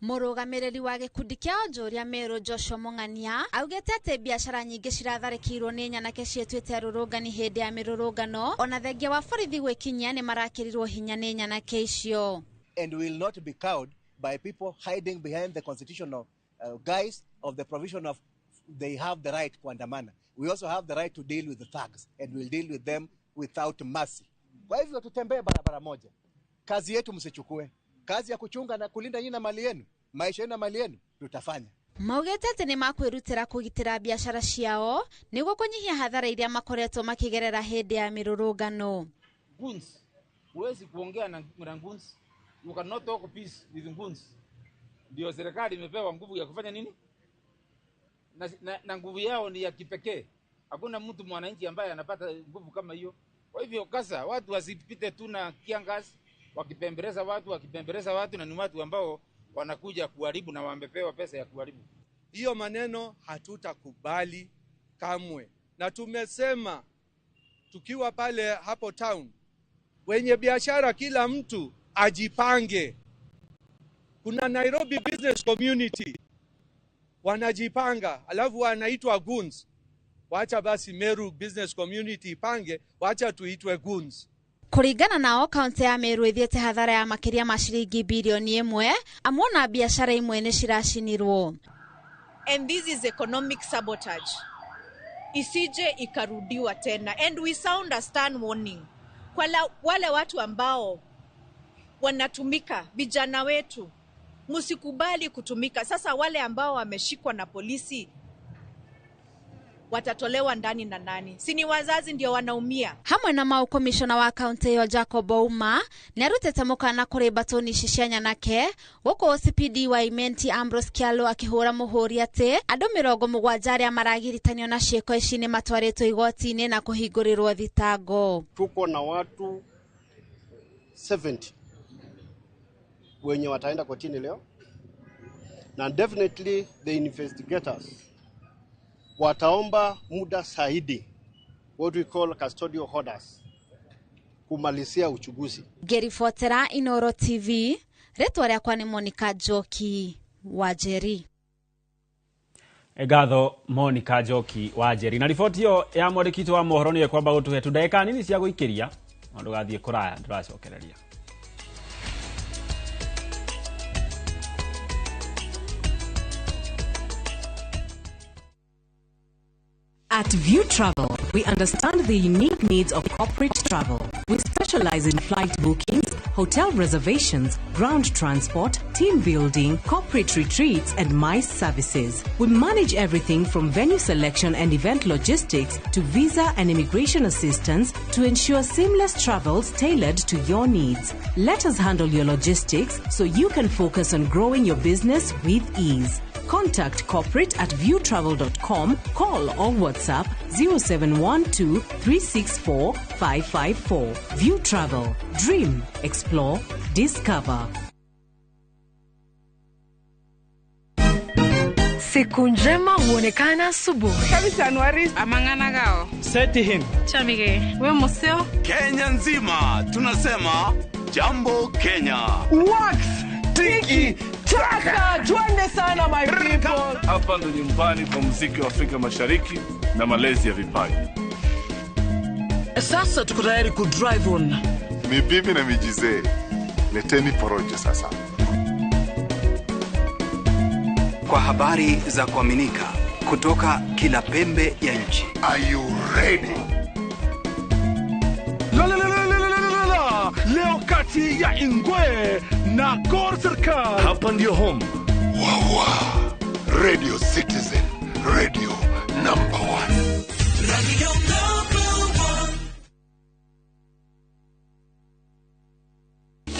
Mũrũgamĩrĩri wa gĩkundi kĩa onjoria Meru Joshua Mung'ania augĩte atĩ biacara nyingĩ ciratharĩkĩirwo nĩ nyanake ciĩtuĩte arũrũngani hĩndĩ ya mĩrũrũngano, ona thengia wa borithi gwĩkinyia nĩ marakĩrirwo hinya nĩ nyanake icio. And will not be cowed by people hiding behind the constitutional guise of the provision of they have the right kuandamana. We also have the right to deal with the thugs and we'll deal with them without mercy. Kwa hivyo tutembee barabara moja. Kazi yetu msichukue. Kazi ya kuchunga na kulinda nyinyi na mali yenu, maisha yenu na mali yenu tutafanya. Maugĩte atĩ nĩ makwĩrutĩra kũgitĩra biacara ciao nĩguo kũnyihia hathara iria makoretwo makĩgerera hĩndĩ ya mĩrũrũngano. Goons, huwezi kuongea na goons. You cannot talk peace with goons. Ndio serikali imepewa nguvu ya kufanya nini? Na nguvu yao ni ya kipekee. Hakuna mtu mwananchi ambaye anapata nguvu kama hiyo. Kwa hivyo kasa watu wasipite tu na kiangazi wakipembeleza watu, na ni watu ambao wanakuja kuharibu na wamepewa pesa ya kuharibu. Hiyo maneno hatutakubali kamwe. Na tumesema tukiwa pale hapo town, wenye biashara kila mtu ajipange. Kuna Nairobi Business Community wanajipanga, alafu wanaitwa goons. Wacha basi Meru Business Community ipange, wacha tuitwe goons. Kũringana nao kaunti ya Meru ĩthiĩte hathara ya makĩria ma ciringi bilioni 1 amona biacara imwe nĩ ciracinirwo. And this is economic sabotage. Isije ikarudiwa tena. And we sound a stern warning kwa wale watu ambao wanatumika, vijana wetu, msikubali kutumika. Sasa wale ambao wameshikwa na polisi watatolewa ndani na nani? Si ni wazazi ndio wanaumia. Hamwe na mau komishona wa kaunti yo Jacob Ouma nĩarutĩte mũkana kũrĩ batoni ici cia nyanake, gũkũ OCPD wa Imenti Ambrose Kyalo akĩhũra mũhũri atĩ andũ 70 arĩa maragiritanio na ciĩko ici nĩ matwarĩtwo igoti-inĩ na kũhingũrĩrwo thitango. Tuko na watu 70 wenye wataenda kotini leo, na definitely the investigators wataomba muda zaidi, what we call custodial orders, kumalizia uchunguzi. Ngĩribotera Inoro TV, rĩtwa rĩakwa nĩ Monica Njoki wa Njeri. Ngatho Monica Njoki wa Njeri. Na riboti ĩyo ya mwandĩki witũ wa mohoro nĩyo ĩkwamba gũtũhe tu ndagĩka nini cia gũikĩria, no ndũgathiĩ kũraya, ndĩracokereria. At View Travel, we understand the unique needs of corporate travel. We specialize in flight bookings, hotel reservations, ground transport, team building, corporate retreats, and MICE services. We manage everything from venue selection and event logistics to visa and immigration assistance to ensure seamless travels tailored to your needs. Let us handle your logistics so you can focus on growing your business with ease. Contact corporate at viewtravel.com, call or WhatsApp 0712 364 554. View Travel. Dream, explore, discover. Siku njema huonekana asubuhi. Kabisa Anuari. Amangana gao. Seti him. Chamige. We museo. Kenya nzima tunasema Jambo Kenya. Wax tiki taka, twende sana my people. Hapa ndo nyumbani kwa muziki wa Afrika Mashariki na malezi ya vipaji. Sasa tuko tayari ku drive on. Mibibi na mijizee, leteni porojo sasa. Kwa habari za kuaminika kutoka kila pembe ya nchi. Are you ready? La la la la la la la la. Leo kati ya Ingwe na Gor Serikal. Hapa ndio home. Wawa. Radio Citizen, radio number 1. Radio number 1.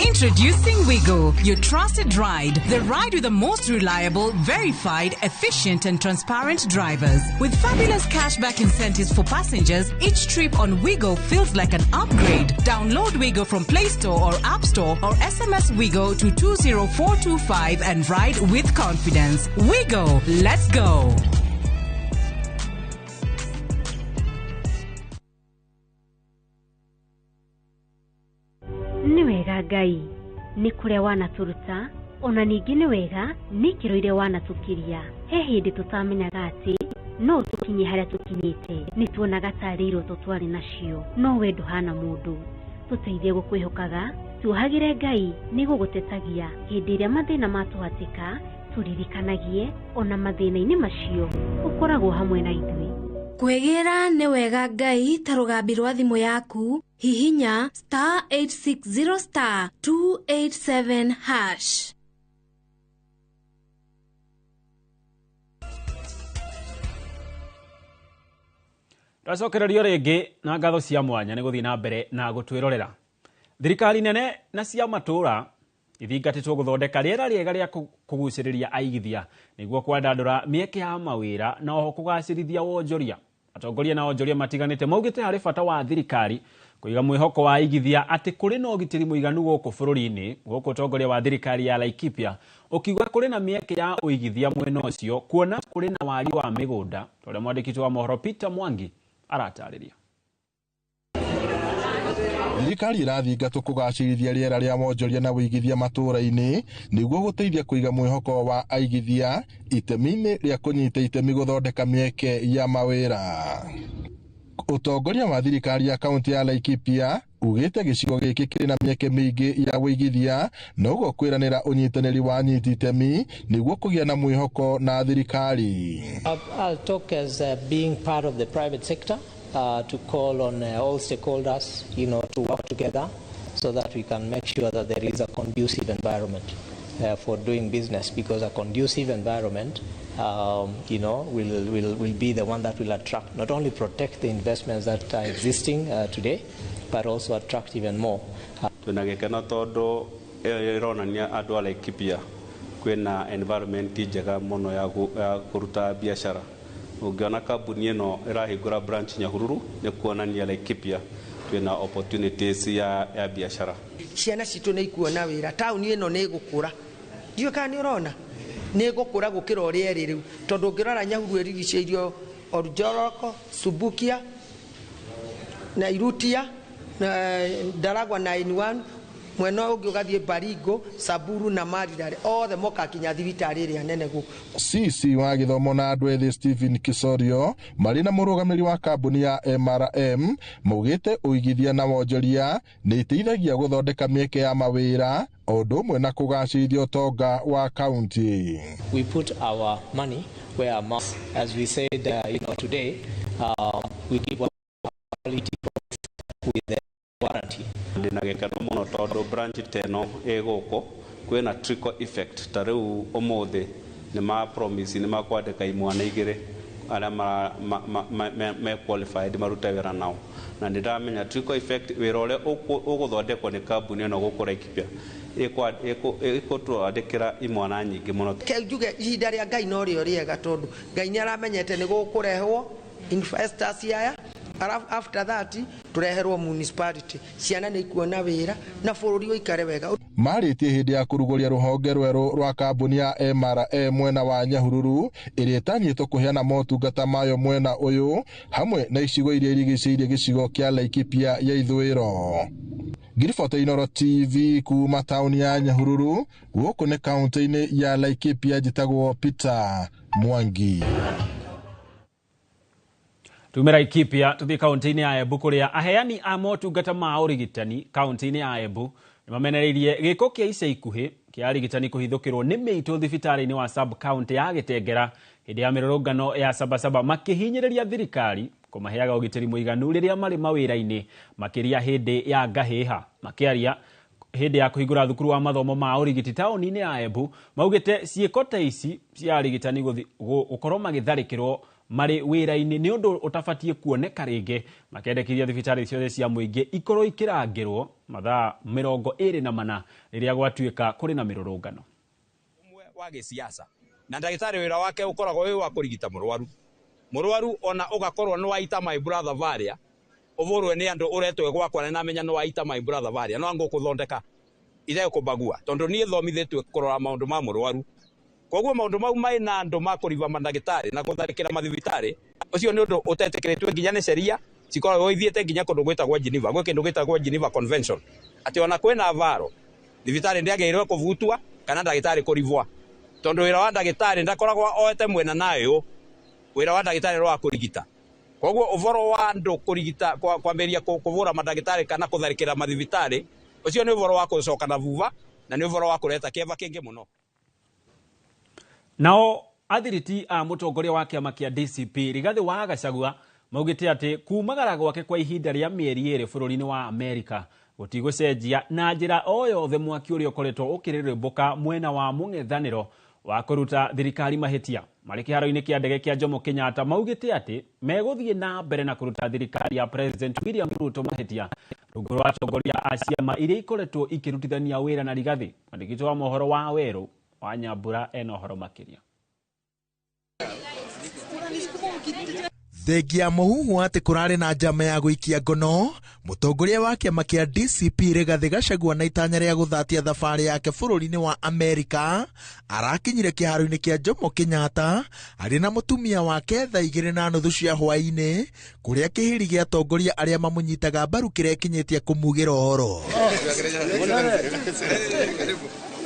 Introducing Wigo, your trusted ride. The ride with the most reliable, verified, efficient and transparent drivers. With fabulous cashback incentives for passengers, each trip on Wigo feels like an upgrade. Download Wigo from Play Store or App Store or SMS Wigo to 20425 and ride with confidence. Wigo, let's go. Nĩ wega Ngai nĩ kũrĩa wanatũruta ona ningĩ nĩ wega nĩ ikĩro iria wanatũkiria. He hĩndĩ tũtamenyaga atĩ no tũkinye harĩa tũkinyĩte, nĩ tuonaga tarĩ iroto twarĩ nacio, no we ndũhana mũndũ. Tũteithie gũkwĩhokaga, tuohagĩre Ngai nĩ gũgũtetagia hĩndĩ ĩrĩa mathĩna matũhatĩka, tũririkanagie ona mathĩna-inĩ macio ũkoragwo hamwe na ithuĩ. Kwĩgĩra nĩ wega Ngai ta rũgambi rwa thimũ yaku, hihinya star 860 star 287 hash. Twacokererio rĩngĩ na ngatho cia mwanya nĩ gũthiĩ na mbere na gũtwĩrorera. Thirikari nene na cia matũũra ithingatĩtwo gũthondeka rĩera rĩega rĩa kũgucĩrĩria aigithia nĩguo kwandandũra mĩeke ya mawĩra na oho kũgacĩrithia wonjoria. Atongoria na onjoria matiganĩte maugĩte harĩ bata wa thirikari kũiga mwĩhoko wa aigithia atĩ kũrĩ na ũgitĩri mũiganu gũkũ bũrũri-inĩ, gũkũ ũtongoria wa thirikari ya Laikipia ũkiuga kũrĩ na mĩeke ya ũigithia mwena ũcio kuona kũrĩ na wagi wa mĩgũnda, ta ũrĩa mwandĩki witũ wa mohoro Peter Mwangi aratarĩria. Thirikari ĩrathingatwo kũgacĩrithia rĩera rĩa wonjoria na ũigithia matũũra-inĩ nĩguo gũteithia kũiga mwĩhoko wa aigithia itemi-inĩ rĩa kũnyita itemi gũthondeka mĩeke ya mawĩra. Ũtongoria wa thirikari ya kaunti ya Laikipia ugĩte gĩcigo gĩkĩ kĩrĩ na mĩeke mĩingĩ ya ũigithia na ũguo kwĩranĩra ũnyitanĩri wa anyiti itemi nĩguo kũgĩa na mwĩhoko na thirikari. I'll talk as being part of the private sector. To call on all stakeholders, you know, to work together so that we can make sure that there is a conducive environment for doing business, because a conducive environment, you know, will be the one that will attract, not only protect the investments that are existing today, but also attract even more. Twina gĩkeno tondũ ĩronania andũ a Laikipia kwĩna environment njega mũno ya kũruta biacara. Ũngĩona kambuni ĩno ĩrahingũra branch Nyahururu nĩ kuonania Laikipia twĩna opportunities ya biacara. Ciana citũ nĩ ikuona wĩra, taũni ĩno nĩ ĩgũkũra. Ndiũĩ kana nĩ ũrona nĩ ĩgũkũra gũkĩra ũrĩa ĩrĩ rĩu, tondũ ũngĩrora Nyahururu ĩrigicĩirio Oljoroko, Subukia na Irutia na Ndaragwa 91, mwena ũngĩ ũgathiĩ Baringo, Samburu na Marirare, othe moka kinya thibitarĩ ĩrĩa nene gũkũ. CC wa gĩthomo na andũ ethĩ Stephen Kisorio marĩ na mũrũgamĩrĩri wa kambuni ya MRM maugĩte ũigithia na wonjoria nĩ iteithagia gũthondeka mĩeke ya mawĩra o ũndũ ũmwe na kũgacĩrithia ũtonga wa kaunti. We put our money where our mouth, as we said, you know, today, we give quality with the warranty. Ndĩna gĩkeno mũno tondũ branch ta ĩno ĩ gũkũ kwĩna trickle effect, ta rĩu ũmũthĩ nĩ ma promise nĩ makwandĩka imwana igĩrĩ arĩa me qualified marute wĩra nao, na nĩ ndamenya trickle effect wĩra ũrĩa ũgũthondekwo nĩ kambuni ĩno gũkũ Laikipia ĩkũtwandĩkĩra imwana nyingĩ mũno. Njuge ihinda rĩa Ngai no rĩo rĩega, tondũ Ngai nĩ aramenyete nĩ gũkũrehwo investors aya, after that tureherwo municipality, ciana nĩ ikuona wĩra na bũrũri ũikare wega. Marĩtie hĩndĩ ya kũrugũria rũhonge rwerũ rwa kambuni ya MRM mwena wa Nyahururu ĩrĩa ĩtanyĩtwo kũheana motungata mayo mwena ũyũ hamwe na icigo iria irigicĩirie gĩcigo kĩa Laikipia ya ithũĩro. Ngiribota Inooro TV kuma taũni ya Nyahururu gũkũ nĩ kaunti-inĩ ya Laikipia, njĩtagwo Peter Mwangi. Tumira Laikipia tuthie kaunti-inĩ ya Embu kũrĩa aheani a motungata ma ũrigitani kaunti-inĩ ya Embu nĩmamenereirie gĩko kĩa ica ikuhĩ kĩa arigitani kũhithũkĩrwo nĩ mĩitũ thibitarĩ-inĩ wa sub county ya Gĩtengera hĩndĩ ya mĩrũrũngano ya Sabasaba makĩhinyĩrĩria thirikari kũmaheaga ũgitĩri mũiganu rĩrĩa marĩ mawĩra-inĩ makĩria hĩndĩ ya ngahĩha. Makĩaria hĩndĩ ya kũhingũra thukuru wa mathomo ma ũrigiti taũni-inĩ ya Embu maugĩte ciĩko ta ici cia arigitani gũkorwo magĩtharĩkĩrwo marĩ wĩra-inĩ nĩ ũndũ ũtabatiĩ kuoneka rĩngĩ, makendekithia thibitarĩ ciothe cia mũingĩ ikorwo ikĩrangĩrwo mathaa 24 rĩrĩa gwatuĩka kũrĩ na mĩrũrũngano. Ũmwe wa gĩsiasa na ndagĩtarĩ wĩra wake ũkoragwo wĩ wa kũrigita mũrwaru mũrwaru ona ũgakorwo nĩ waita my brother varia ũvũrwe nĩ andũ ũretwe gwakwa na namenya nĩ waita my brother varia no ngũkũthondeka itegũkũbagua tondũ niĩ thomithĩtue kũrora maũndũ ma mũrwaru. Koguo maũndũ mau mai na andũ ma kũriba mandagĩtarĩ na gũtharĩkĩra mathibitarĩ ũcio nĩ ũndũ ũtetĩkĩrĩtwe nginya nĩ sheria cikoragwo ithiĩte nginya kũndũ gwĩtagwo Geneva, gwĩ kĩndũ gĩtagwo Geneva Convention atĩ ona kwĩna varo thibitarĩ ndĩagĩrĩirwo kũbutwa kana ndagĩtarĩ kũribwa tondũ wĩra wa ndagĩtarĩ ndakoragwo oete mwena nayo, wĩra wa ndagĩtarĩ nĩ wa kũrigita. Koguo ũboro wa andũ kũrigita kwambĩrĩria kũvũra mandagĩtarĩ kana kũtharĩkĩra mathibitarĩ ũcio nĩ ũboro wa gũcoka na vuva na nĩ ũboro wa kũreta kĩeva kĩngĩ mũno. Nao athiriti a mũtongoria wa kĩama kĩa DCP Rigathi wa Gachagua maugĩte atĩ kumagara gwake kwa ihinda rĩa mĩeri 2 bũrũri-inĩ wa Amerika gũtigũcenjia na njĩra o yothe mwaki ũrĩa ũkoretwo ũkĩrĩrĩmbũka mwena wa mũng'ethanĩro wa kũruta thirikari mahĩtia. Marĩ kĩharo-inĩ kĩa ndege kĩa Jomo Kenyatta maugĩte atĩ megũthiĩ na mbere na kũruta thirikari ya President William Ruto mahĩtia rungu rwa atongoria a ciama iria ikoretwo ikĩrutithania wĩra na Rigathi. Mwandĩki wa mohoro wa Werũ wa Nyambura ena ũhoro makĩria. Thengia mũhuhu atĩ kũrarĩ na njama ya gũikia ngono, mũtongoria wa kĩama kĩa DCP Rigathi Gachagua na itanya rĩa gũthatia thabarĩ yake bũrũri-inĩ wa Amerika arakinyire kĩharo-inĩ kĩa Jomo Kenyatta arĩ na mũtumia wake thaa 2:30 cia hwaĩ-inĩ kũrĩa kĩhĩri gĩa atongoria arĩa mamũnyitaga mbaru kĩrekinyĩtie kũmugĩra ũhoro.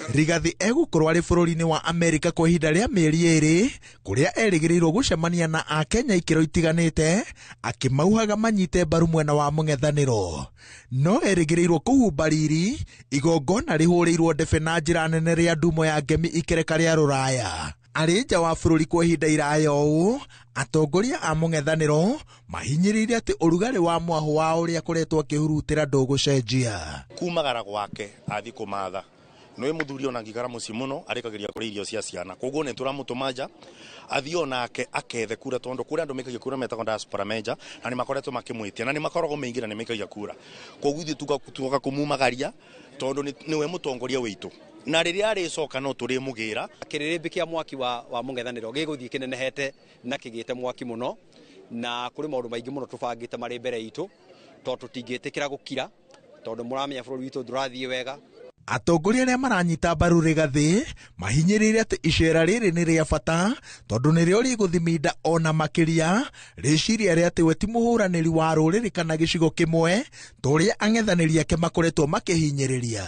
Rigathi egũkorwo arĩ bũrũri-inĩ wa Amerika kwa ihinda rĩa mĩeri 2 kũrĩa erĩgĩrĩirwo gũcemania na Akenya ikĩro itiganĩte akĩmauhaga manyite mbaru mwena wa mũng'ethanĩro. No erĩgĩrĩirwo kũhumba riri igongona rĩhũrĩirwo ndebe na njĩra nene rĩa ndumo ya ngemi ikereka rĩa rũraya. Arĩ nja wa bũrũri kwa ihinda iraya ũũ, atongoria a mũng'ethanĩro mahinyĩrĩirie atĩ ũrugarĩ wa mwahũ wa ũrĩa akoretwo akĩhurutĩra ndũgũcenjia. Kumagara gwake athiĩ kũmatha nĩ mũthuri ona ngikara mũciĩ mũno arĩkagĩria kũrĩa irio cia ciana, koguo nĩ tũramũtũma nja athiĩ onake akethe kura tondũ kũrĩa andũ maikagia kura metagwo diaspora menja na nĩ makoretwo makĩmwĩtia na nĩ makoragwo meingĩ na nĩ maikagia kura, koguo ithuĩ tugoka kũmumagaria tondũ nĩwe mũtongoria witũ na rĩrĩa arĩcoka no tũrĩmũgĩra. Kĩrĩrĩmbĩ kĩa mwaki wa mũng'ethanĩro gĩgũthiĩ kĩnenehete na kĩgĩte mwaki mũno na kũrĩ maũndũ maingĩ mũno tũbangĩte marĩ mbere itũ tondũ tũtingĩtĩkĩra gũkira tondũ mũramenya bũrũri witũ ndũrathiĩ wega. Atongoria arĩa maranyita mbaru Rigathi mahinyĩrĩirie atĩ icera rĩrĩ nĩ rĩa bata tondũ nĩrĩo rĩgũthiminda ona makĩria rĩciria rĩa atĩ we ti mũhũranĩri wa rũrĩrĩ kana gĩcigo kĩmwe ta ũrĩa ang'ethanĩri ake makoretwo makĩhinyĩrĩria.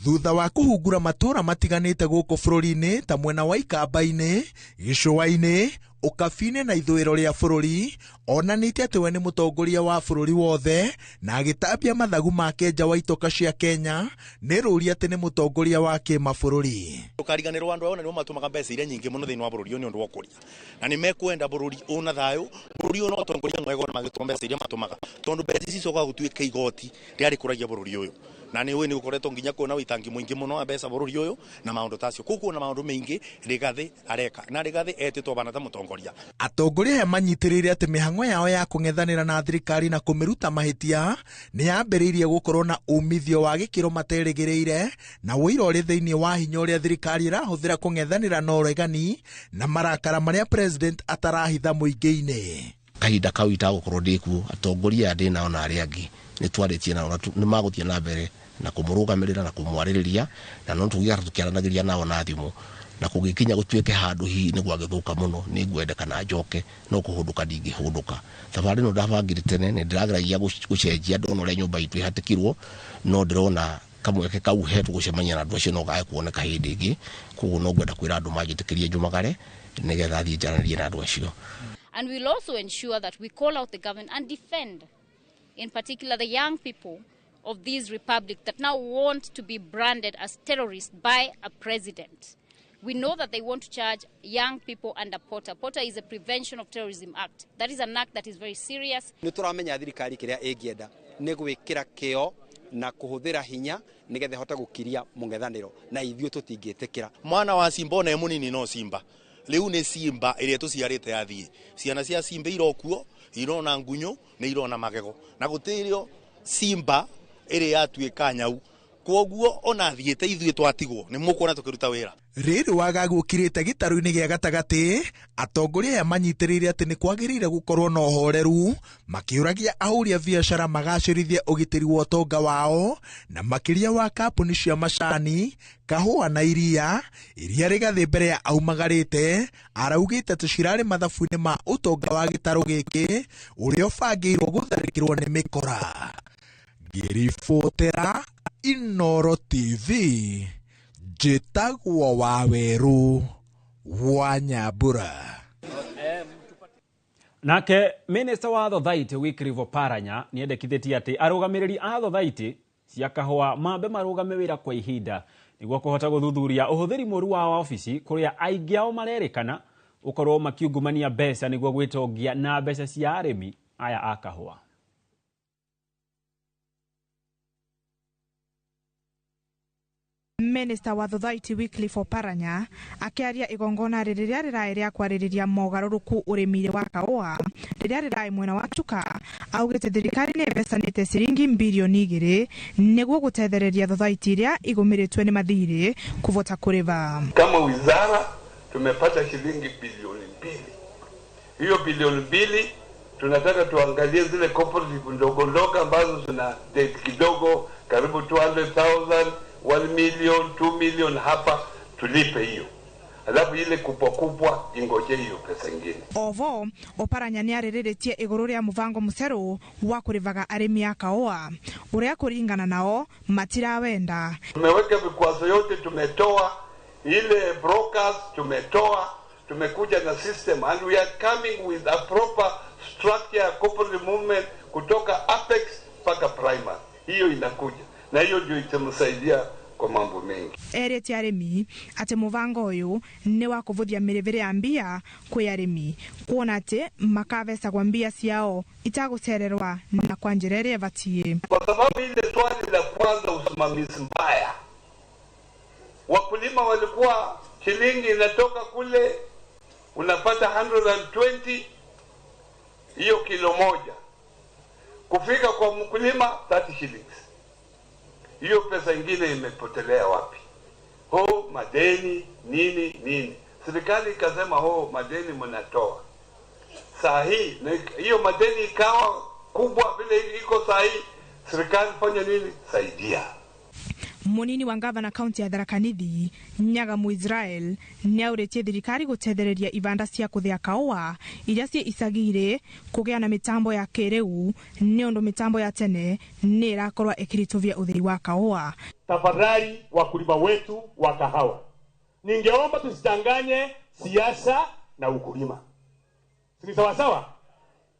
Thutha wa kũhungura matũũra matiganĩte gũkũ bũrũri-inĩ ta mwena wa Ikamba-inĩ, Gĩcũa-inĩ, Ũkabi-inĩ na ithũĩro rĩa bũrũri, onanĩtie atĩ we nĩ mũtongoria wa bũrũri wothe na agĩtambia mathagu make nja wa itoka cia Kenya nĩ rũri atĩ nĩ mũtongoria wa kĩmabũrũri. Ndũkariganĩrwo andũ aya nĩo matũmaga mbeca iria nyingĩ mũno thĩinĩ wa bũrũri ũyũ nĩ ũndũ wa ũkũria na nĩ mekwenda bũrũri ũna thayũ, bũrũri ũyũ na ũtongoria mwega ona magĩtũma mbeca iria matũmaga tondũ mbeca ici icokaga gũtuĩka igoti rĩrĩa rĩkũragia bũrũri ũyũ na nĩ ũĩ nĩ gũkoretwo nginya kuona wĩitangi mũingĩ mũno wa mbeca bũrũri ũyũ na maũndũ tacio, koguo na maũndũ maingĩ Rigathi areka na Rigathi etĩtwo bana ta mũtongoria. Atongoria aya manyitĩrĩire atĩ mĩhang'o yao ya kũng'ethanĩra na thirikari na kũmĩruta mahĩtia nĩ yambĩrĩirie gũkorwo na umithio wa gĩkĩro materĩgĩrĩire na ũira ũrĩ thĩinĩ wa hinya ũrĩa thirikari ĩrahũthĩra kũng'ethanĩra na ũregani na marakara marĩa president atarahitha mũingĩ-inĩ. Kahinda kau itagũkorwo ndĩ kuo atongoria aya ndĩ nao na arĩa angĩ nĩ twarĩtie nao na nĩ magũthiĩ na mbere na kũmũrũgamĩrĩra na kũmwarĩrĩria na no tũgĩara tũkĩaranagĩria nao na thimũ na kũgĩkinya gũtuĩke handũ hihi nĩ gwagĩthũka mũno nĩ ngwendekana njoke no kũhũndũka ndingĩhũndũka. Thabarĩ ĩno ndabangire tene nĩ ndĩrageragia gũcenjia ndona ũrĩa nyũmba itũ ĩhatĩkirwo no ndĩrona kamweke kau hetwo gũcemania na andũ acio no gae kuoneka hĩndĩ ĩngĩ, koguo no ngwenda kwĩra andũ manjĩtĩkĩrie njumagare nĩgetha thiĩ njaranĩrie na andũ acio. And we'll also ensure that we call out the government and defend, in particular, the young people of this republic that now want to be branded as terrorists by a president. We know that they want to charge young people under POTA. POTA is a Prevention of Terrorism Act. That is an act that is very serious. Nĩ tũramenya thirikari kĩrĩa ĩngĩenda nĩ gwĩkĩra kĩo na kũhũthĩra hinya nĩgetha ĩhote gũkiria mũng'ethanĩro, na ithuĩ tũtingĩtĩkĩra. Mwana wa simba ona e mũnini no simba. Rĩu nĩ simba ĩrĩa tũciarĩte yathiĩ. Ciana cia simba irokuo, irona ngunyũ, nĩ irona magego. Na gũtirĩ simba ĩrĩa yatuĩka nyau. Kwoguo ona thiĩte ithuĩ twatigwo nĩ mũkuona tũkĩruta wĩra. Rĩrĩ wagagu ũkirĩte gĩtarũ-inĩ gĩa gatagatĩ, atongoria aya manyitĩrĩire atĩ nĩ kwagĩrĩire gũkorwo na ũhoreru, makĩũragia ahũri a biacara magacĩrithie ũgitĩri wa ũtonga wao na makĩria wa kambuni cia macani, kahũa na iria iria Rigathĩ mbere ya aumagarĩte araugĩte atĩ cirarĩ mathabu-inĩ ma ũtonga wa gĩtarũ gĩkĩ ũrĩa ũbangĩirwo gũtharĩkĩrwo nĩ mĩkora. Ngĩribotera Inooro TV, njĩtagwo Wawerũ wa Nyambura. Nake Minister wa Thothaitĩ Wycliffe Oparanya nĩendekithĩtie atĩ arũgamĩrĩri a thothaitĩ cia kahũa mambe marũgame wĩra kwa ihinda nĩguo kũhota gũthuthuria ũhũthĩri mũru wa wabici kũrĩa aingĩ ao marerĩkana gũkorwo makiungumania mbeca nĩguo gwĩtongia na mbeca cia arĩmi aya a kahũa. Minister wa Thothaitĩ Wycliffe Oparanya akiaria igongona rĩrĩa rĩraĩ rĩa kwarĩrĩria mogarũrũku ũrĩmi-inĩ wa kahũa rĩrĩa rĩraĩ mwena wa Chuka, augĩte thirikari nĩ ĩmbecanĩte ciringi mbirioni 2 nĩguo gũtethereria thothaitĩ iria igũmĩrĩtwe nĩ mathirĩ kũvota kũrĩva. Kama wizara tumepata shilingi bilioni 2. Hiyo bilioni 2 tunataka tuangalie zile cooperative ndogo ndogo ambazo zina debt kidogo karibu 200,000, 1 million, 2 million hapa tulipe hiyo. Alafu ile kubwa kubwa ingoje hiyo pesa nyingine. Ovo Oparanya nĩarĩrĩtie igũrũ rĩa mũbango mũcerũ wa kũrĩvaga arĩmi a kahũa ũrĩa kũringana nao matirawenda. Tumeweka vikwazo yote, tumetoa ile brokers, tumetoa, tumekuja na system and we are coming with a proper structure ya corporate movement kutoka apex mpaka primary. Hiyo inakuja na hiyo ndio itamsaidia kwa mambo mengi. Erĩte arĩmi atĩ mũbango ũyũ nĩ wa kũvũthia mĩrĩvĩre ya mbia kwĩ arĩmi kuona atĩ makavecagwa mbia ciao itagũcererwa na kwa njĩra ĩrĩa ĩbatiĩ. Kwa sababu ile swali la kwanza, usimamizi mbaya, wakulima walikuwa shilingi inatoka kule unapata 120 hiyo kilo moja, kufika kwa mkulima 30 shillings. Hiyo pesa ingine imepotelea wapi? Ho madeni nini nini. Serikali ikasema ho madeni mnatoa. Saa hii hiyo madeni ikawa kubwa vile iko saa hii, serikali fanya nini? Saidia. Munini wa ngavana kaunti ya Tharaka Nithi Nyaga Muisrael nĩaũrĩtie thirikari gũtethereria ibanda cia kũthĩa kahũa iria ciĩ icagi-inĩ kũgĩa na mĩtambo ya kĩrĩu nĩ ũndũ mĩtambo ya tene nĩ ĩrakorwo ĩkĩritũvia ũthĩi wa kahũa. Tafadhali wakulima wetu wa kahawa, ningeomba tusichanganye siasa na ukulima. Si sawa sawa?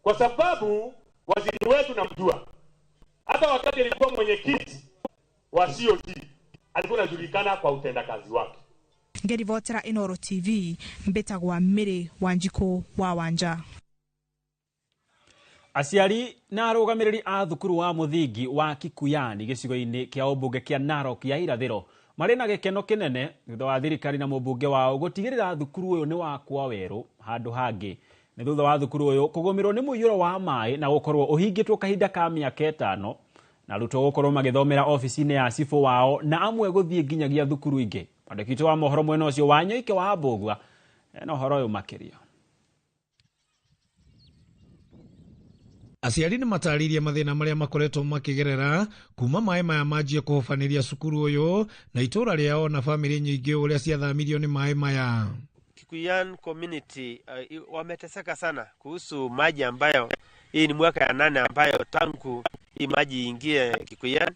Kwa sababu waziri wetu namjua, hata wakati alikuwa mwenyekiti wa COG alikuwa anajulikana kwa utendakazi wake. Ngĩribotera Inooro TV mbĩtagwa Mary Wanjikũ wa Wanja. Aciari na arũgamĩrĩri a thukuru wa mũthingi wa Kikuyani gĩcigo-inĩ kĩa ũmbunge kĩa Narok ya irathĩro marĩ na gĩkeno kĩnene thutha wa thirikari na mũmbunge wao gũtigĩrĩra thukuru ũyũ nĩ wakwa werũ handũ hangĩ. Nĩ thutha wa thukuru ũyũ kũgũmĩrwo nĩ mũiyũro wa maĩ na gũkorwo ũhingĩtwo kahinda ka mĩaka 5 na arutwo gũkorwo magĩthomera ofici-inĩ ya cibũ wao na amwe gũthiĩ nginyagia thukuru ingĩ. Mwandĩki witũ wa mohoro mwena ũcio wa Nyoike wa Mbũgua ena ũhoro ũyũ makĩria. Aciari nĩ matarĩirie mathĩna marĩa makoretwo makĩgerera kuma maĩ maya manjie kũhobanĩria cukuru ũyũ na itũra rĩao na bamĩrĩ nyingĩ ũrĩa ciathamirio nĩ maĩ maya. Kikuyan community wameteseka sana kuhusu maji ambayo hii ni mwaka ya 8 ambayo tangu hii maji ingie Kikuyan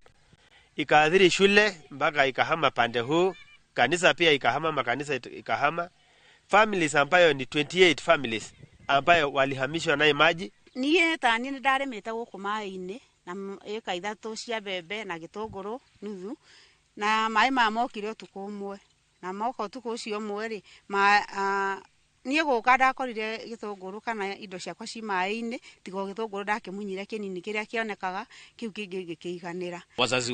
ikaathiri shule mpaka ikahama pande huu, kanisa pia ikahama, makanisa ikahama. Families ambayo ni 28 families ambayo walihamishwa naye maji. Niĩ ta niĩ nĩ ndarĩmĩte gũkũ maĩ-inĩ na ĩka 3 cia mbembe na gĩtũngũrũ nuthu, na maĩ maya mokire ũtukũ ũmwe, na moka ũtukũ ũcio ũmwe rĩ, niĩ gũka ndakorire gĩtũngũrũ kana indo ciakwa ci maĩ-inĩ, tiga o gĩtũngũrũ ndakĩmunyire kĩnini kĩrĩa kĩonekaga, kĩu kĩngĩ gĩkĩiganĩra. Wazazi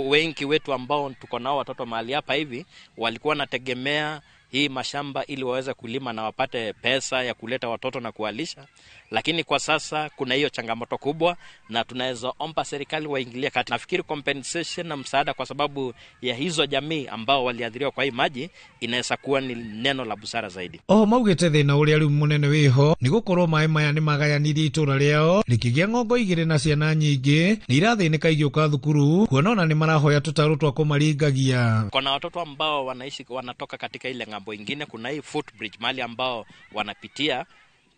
wengi wetu ambao tuko nao watoto mahali hapa hivi walikuwa wanategemea hii mashamba ili waweze kulima na wapate pesa ya kuleta watoto na kuwalisha, lakini kwa sasa kuna hiyo changamoto kubwa, na tunaweza omba serikali waingilie kati. Nafikiri compensation na msaada kwa sababu ya hizo jamii ambao waliathiriwa kwa hii maji inaweza kuwa ni neno la busara zaidi. Oho maugĩte thĩna ũrĩa rĩu mũnene wĩho nĩ gũkorwo maĩ maya nĩ magayanirie itũra rĩao rĩkĩgĩa ng'ongo 2 na ciana nyingĩ nĩ irathĩnĩka igĩũka thukuru, kuona ona nĩ marahoya tũtarũ twa kũmaringagia. Kuna watoto ambao wanaishi wanatoka katika ile ng'ambo ingine, kuna hii footbridge mahali ambao wanapitia.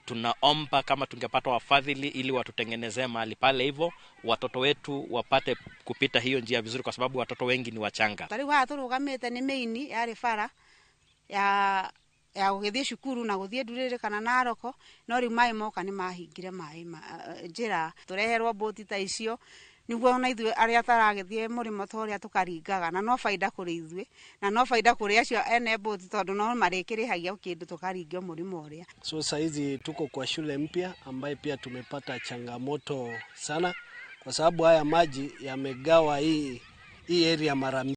Tunaomba kama tungepata wafadhili ili watutengenezee mahali pale hivyo watoto wetu wapate kupita hiyo njia vizuri, kwa sababu watoto wengi ni wachanga. Ta rĩu haha tũrũgamĩte nĩ mĩini yarĩ bara ya gũgĩthiĩ cukuru na gũthiĩ Ndurĩrĩ kana Naroko, no rĩu maĩ moka nĩ mahingire maĩ njĩra, tũreherwo mbũti ta icio nĩguo ona ithuĩ arĩa taragĩthiĩ mũrĩmo ta ũrĩa tũkaringaga, na no baida kũrĩ ithuĩ na no baida kũrĩ acio ene mbũti, tondũ no marĩkĩrĩhagia kĩndũ tũkaringio mũrĩmo ũrĩa. So saizi tuko kwa shule mpya ambaye pia tumepata changamoto sana, kwa sababu haya maji yamegawa hii area mara